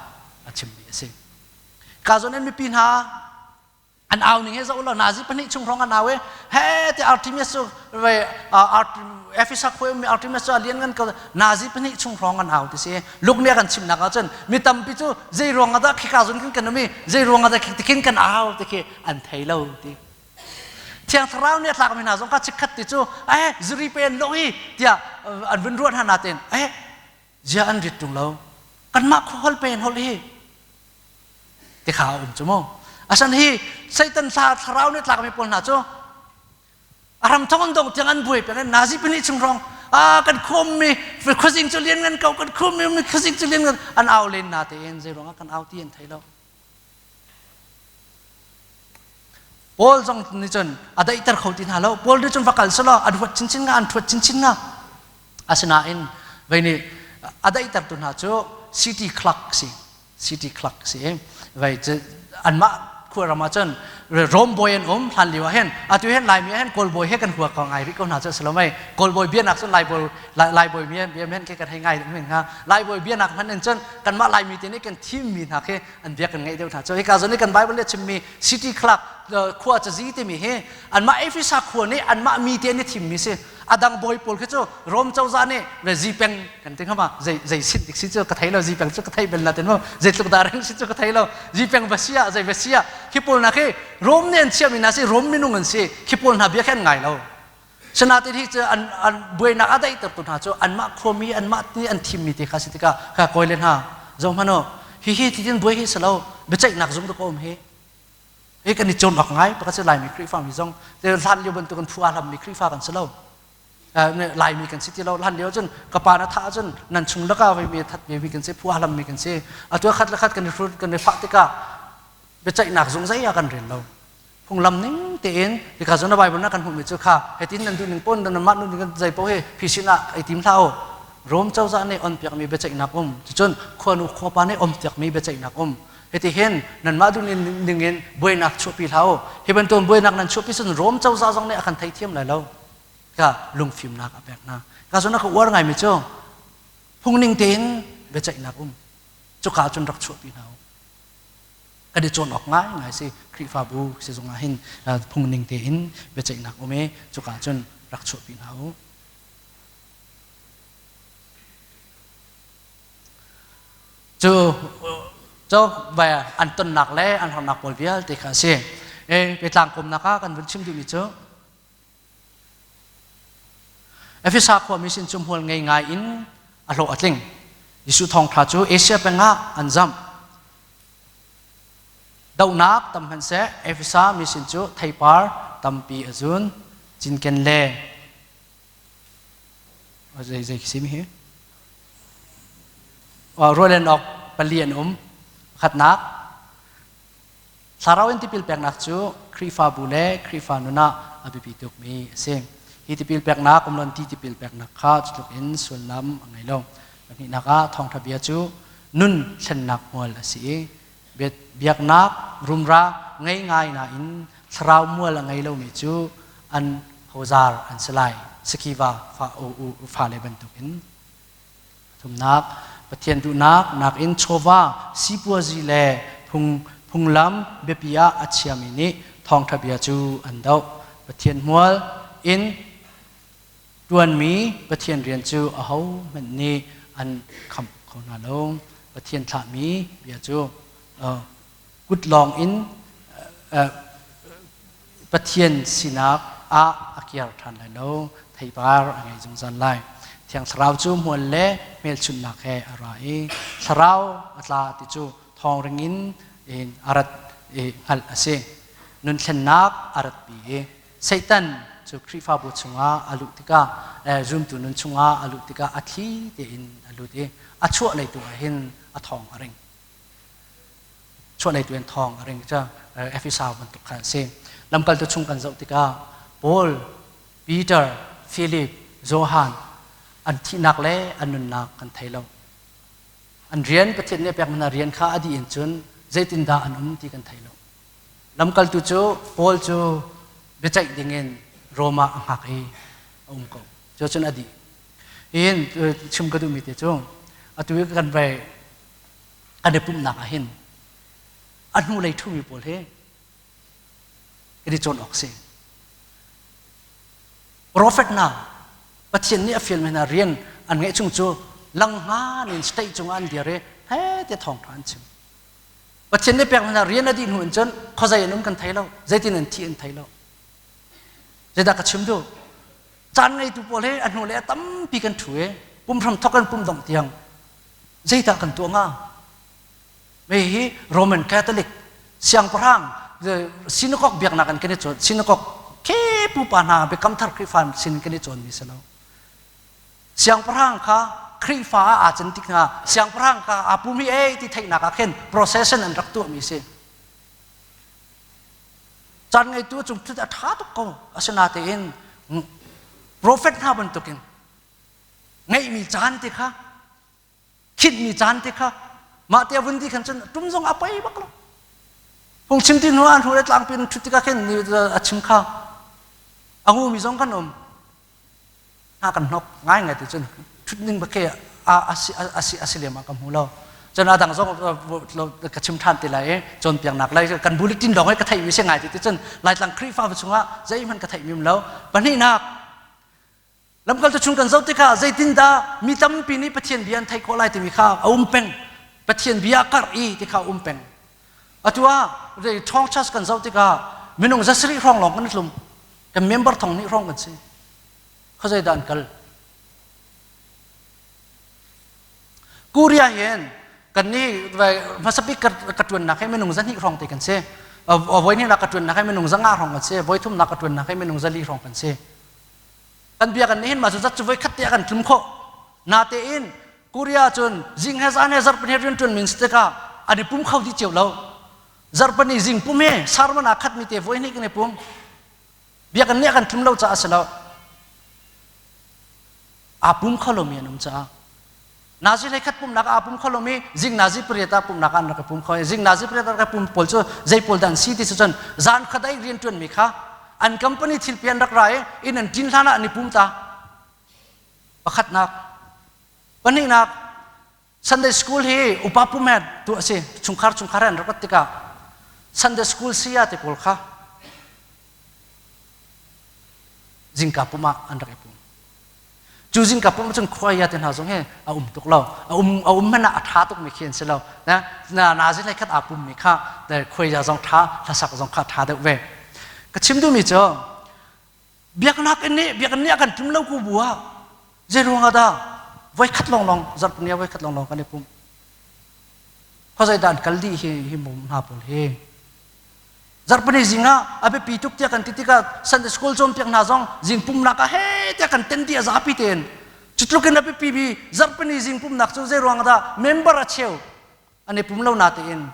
a chimmi a si ka zawn in mipi hna. An au ning he zoh law nazi pahnih chung hrawng an au i he ti Artemis cu ve Efesa khua mi Artemis cu a lian ngan ko nazi pahnih chung hrawng an au ti si. Luke nih a kan chimnak ahcun mi tampi cu zei ruang ah dah khika zun khin kan um i zei ruang ah dah tikhin kan au ti khi an thei lo ti. Thiang Thlarau nih a tlakmi hna zong kha chikkhat ti cu eh zuri pe an lawh hi tiah an vun ruat hna natein eh zia an rit ṭung lo kanmah khuahol pe an holh hi ti kha a um cu mu. Asan hi Satan thlarau nih tlakmi pawl hna cu a ram thong an dong tiang an buai peng nazi pahnih chung rong a kan khum mi khuazing cu lian ngan ko kan khum mi khuazing cu lian ngan an au len na tein zei ruangah kan au ti an thei lo. Paul zong nih cun a daihter kho ti hna lo. Paul nih cun va kal selaw an huat chinchin nga, an thuat chinchin nga. Asinain vei nih a daihtertu hna cu city clerk si. City clerk si. Vei anmah khuaram ah cun Rom bawi an um hlan lio ah hin atu hin Laimi ah hin Kawl bawi he kan hua ko ngai rih ko hna cu si lo mei Kawl bawi bianak cun Lai bawi Lai bawi mi bia men khi kan hei ngai men hnga Lai bawi bianak hman in cun kanmah Laimi te nih kan thimmi hna khi an bia kan ngaih deuh hna cu hika zawn i kan Bible le chimmi city clerk khua cazi timi hi anmah Efesa khua nih anmah mi te an i thimmi si adang bawi pawl khi cu Rom cozah nih le zipeng kan ti ngama zei zei sin dik si cu ka thei lo zipeng cu ka thei bel na tin mo zeitluk dah reng si cu ka thei lo zipeng va sia zei va sia khi pawl na khi Rom nih an chiami na si Rom minung an si khi pawl hna bia khan ngai lo Sinatin hi cu an an buainak a daihtertu hna cu anmah khuami anmah nih an thimmi te kha si tikah kha kawi le hna zo hmanh u hihi titin buai hi si lo biaceihnak zung ka um hi hi kan i cawn awk ngai pakhat si Laimi Khrihfa mi zong hlan lio bantuk in phu aa hlammi Khrihfa kan si lo Laimi kan si ti lo hlan lio cun ka pa na thah cun nan chung laka voi mi that mi kan si phu aa hlammi kan si atu khat le khat kan i hrut kan i fah tikah biaceihnak zung zei ah kan rel lo phunglam ning tein hika zawn a Bible na kan hmuhmi cu kha hitin nan duh ning pon nan mah ning zei paoh hi phisin ah ei tim hlah u Rom cozah nih on piakmi biaceihnak um cucun khuanu khuapa nih om piakmi biaceihnak um hiti hin nanmah duh ning in buainak chuahpi hlah u hi bantuk buainak nan chuahpi cun Rom cozah zong nih a kan theithiam lai lo ka lungfimnak a pek hna ka zawn a ka uar ngaimi cu phungning tein biaceihnak um cuka cun rak chuahpi hna u kan i cawn awk ngaingai si Khrihfabu sizung ah hin phungning tein biaceihnak um i cuka cun rak chuahpi hna u. Cu cu an tonnak le an harnak pawl vialte kha a si. E biatlang komnak ah kan vun chim duhmi cu Efesa khuami sin cu hmual ngei ngai in a hlawh a tling. Jesuh thawngṭha cu Asia peng ah an zamh. Dohnak tam hmanhseh Efesa mi sin cu theipar tampi a zun. Cinken le zei zei khi si mi hi? Rualen awk pali an um. Pakhatnak Thlarau in tipil peknak cu Khrihfabu le Khrihfa nun ah a biapi tukmi a si. Hi tipil peknak umlon ti tipil peknak kha cutluk in sullam a ngei lo. Pahnihnak ah thawngṭha bia cu nun thlennak hmual a si i biaknak rumra ngei ngai nain thlarau mual a ngei lomi cu an hozar an si lai. Sikiva fa fale bantukin. Thumnak, Pathian duhnak nakin chawva, sipuazi le phung, phunglam biapi ah a chiami nih thawngṭha bia cu an doh. Pathian hmual in ṭuanmi Pathian rian cu ahohmanh nih an khamh kho hna lo. Pathian thlahmi bia cu uh, kut lawng in uh, Pathian sinak ah a kir ṭhan lai lo, theipar a ngei zungzal lai. Thiang Thlarau cu hmual le hmelchunhnak he a ra i Thlarau a tla ti cu thawngring in, in a rat i hngalh a si. Nun thlennak a ratpi i Satan cu Khrihfabu chungah a luh tikah zumtu nun chungah a luh tikah a thli tein a lut i a chuah lei tu ah hin a thawng a ring. Chuahlei tu in thawng a ring cu Efesa bantuk kha a si. Lamkaltu chung kan zoh tikah Paul, Peter, Philip, Johan an thihnak le an nunnak kan thei lo. An rian Pathian nih a pek hna rian kha a dih in cun zeitindah an um ti kan thei lo. Lamkaltu cu Paul cu biaceih dingin Rome ah a hngak i a um ko. Cu cun a dih. Hin chim ka duhmi te cu atu i kan vai kan i pumhnak ah hin a hnulei ṭhumi pawl hi Kan i cawn awk si. Prophet hna Pathian nih a fialmi hna rian an ngeih chung cu langhngan in state cungah an dir i he te thawngṭha an chim. Pathian nih pekmi hna rian a dih hnu in cun khuazei an um kan thei lo, zeitin an thih an thei lo. Zeidah ka chim duh? Caan ngeitu pawl hi a hnu le a tampi kan ṭhu i pumhram thok in pum dongh tiang zeidah kan tuah hnga? Mei hi Roman Catholic siangpahrang synagogue biaknak in kan i cawn synagogue khi pupa hna biakam thar Khrihfa sin kan i cawnmi si lo. Siangpahrang kha Khrihfa ah aa can tik hna siangpahrang kha aa pum hi ei ti theihnak ah khin procession an rak tuahmi si. Caan ngeitu cung thut a ṭha tuk ko. Asinain prophet hna bantukin ngeihmi caan te kha khinhmi caan te kha mah te a vun ti khan cun tum zong a pei bak lo. Phungchim ti hnu ah hnu le tlangpi in ṭhut tikah khin a chim kha a ngumi zong kan um. Hna kan hnok ngaingai ti cun ṭhut ning bak khi a si a si a si lem ah ka hmu lo. Cun a dang zong ka chim ṭhan te lai i cawnpiaknak lai kan bulletin lawng i ka theihmi si ngai ti cun Laitlang Khrihfabu chungah zeihmanh ka theihmi um lo. Pahnihnak Lamkaltu chung kan zoh tikah zeitindah mi tampi nih Pathian bia an theih khawh lai timi kha a um peng. Pathian bia karh i ti kha a um peng. Atu ah Thawng Church kan zoh tikah minung zasarih hrawng lawng kan i tlum. Kan member thong hnih hrawng kan si. Khuazei dah an kal? Korea hin kan nih hmasabik ka ṭuannak hi minung zahnih hrawng te kan si. Voi hnihnak ka ṭuannak hi minung zanga hrawng kan si. Voi thumnak ka ṭuannak hi minung zali hrawng kan si. Kan biakinn nih hin mah cu zat cu voi khat te a kan tlum khawh. Natein Korea cun zing he zan he zarhpini rian ṭuan min si tikah an i pum kho dih cio lo. Zarhpini zing pum he sermon aa khatmi te voi hnih kan i pum. Biakinn nih a kan tlum lo caah a si lo. Aa pum kho lomi an um caah. Nazi hlei khat pumnak ah aa pum kho lomi zing nazi pariat ah pumnak ah an rak i pum kho i zing nazi pariat ah rak i pum pawl cu zei pawl dah an si ti cu cun zan khat ai rian ṭuanmi kha an company thilpi an rak ra i inn an ṭin hlan ah an i pum ta. Pakhatnak. Pahnihnak, Sunday school hi upa pum he tuah a si. Chungkhar chungkhar he an rak rat tikah Sunday school saya te pawl kha zingka pum ah an rak i pum. Cu zingka pum cun khuaya te hna zong hi a um tuk lo. A um a um hmanh ah a ṭha tuk mi khi an si lo. Na na nazi hlei khat aa pum mi kha khuaya zong ṭha, hlasak zong kha ṭha deuh ve. Ka chim duhmi cu biaknak in nih biakinn nih a kan tlum lo ku bu ah zei ruang ah dah voi khat lawnglawng zarhpini ah voi khat lawnglawng kan i pumh khuazei dah an kal dih hi hi mum hna pawl hi zarhpini zing ah a biapi tuk tiah kan ti tikah Sunday school cawnpiak hna zong zing pumnak ah he tiah kan ten dih a zapi tein cu tluk in a biapi mi zarhpini zing pumnak cu zei ruang ah dah member a cheu an i pum lo na tein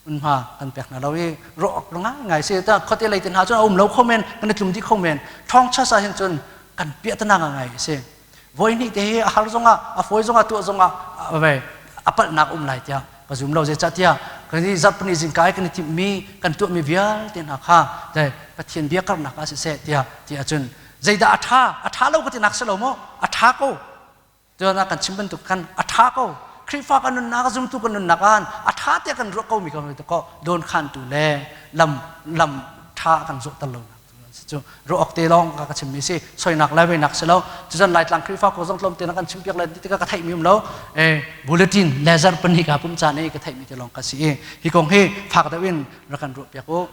hmunhma kan pek hna lo i ruah awk ngaingai si ta khuate lei te hna cun a um lo kho men kan i tlum dih kho men ṭhawng chasa hin cun kan piahtana ngai si voi hnih te hi a har zongah a fawi zongah tuah zongah ve a palhnak um lai tiah ka zum lo zeicahtiah kan i zarhpini zingka i kan i timhmi kan tuahmi vialte hna kha Pathian bia karnak ah siseh tiah ti ahcun zeidah a ṭha a ṭha lo ka ti nak si lo maw a ṭha ko Tuan ah kan chim bantuk khan a ṭha ko. Khrihfa kan nunnak, zumtu kan nunnak ah a ṭha tiah kan ruah komi ko ko dawn khantu le lam lam ṭha kan zawhter lonak si cu ruah awk te lawng ka ka chimmi si soinak le weinak si lo cucun Laitlang Khrihfa ko zong tlawm te na kan chimpiak le tikah ka theihmi um lo e bulletin lezer pahnih ka pum caan i ka theihmi te lawng ka si i hi kong hi fak deuh in rak kan ruah piak u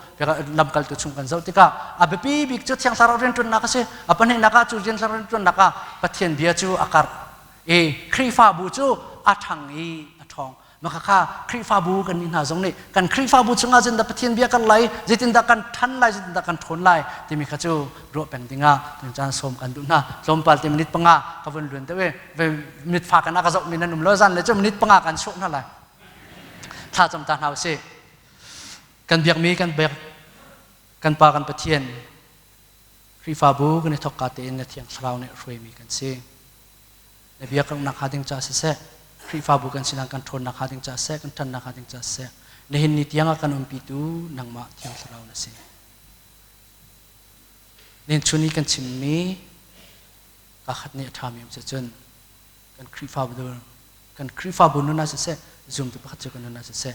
lamkaltu chung kan zoh tikah a biapi bik cu thiang thlarau rianṭuannak a si a pahnihnak ah cu rian thlarau rianṭuannak ah Pathian bia cu a karh i Khrihfabu cu a ṭhang i a ṭhawng maka kha Khrihfabu kan nih hna zong nih kan Khrihfabu chungah zeitindah Pathian bia kan lai zeitindah kan ṭhan lai zeitindah kan ṭhawn lai timi kha cu ruah peng dingah caan sawm kan duh hna tlawmpal te minute panga ka vun luan deuh i minute fa kan a ka zoh mi nan um lo zan le cu minute panga kan sawh hna lai thla cam ta hna usih Kan biakmi kan biak kan Pa kan Pathian Khrihfabu kan i thawkka tein na Thiang Thlarau nih hruaimi kan si. Na biaknak hnga ding caah siseh, Khrihfabu kan sinak kan ṭhawnnak hnga ding caah siseh, kan ṭhannak hnga ding caah siseh, nihin ni tiang ah kan umpitu nangmah Thiang Thlarau na si. Nihin chun i kan chimmi kakhat nih a ṭhami um cun kan Khrihfabu kan Khrihfabu nun ah siseh, zumtu pakhat cu kan nun ah siseh,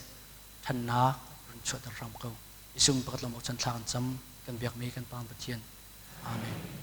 ṭhannak run chuahter hram ko. Isung pakhat lawm chan thla kan cam kan biakmi kan Pa Pathian. Amen.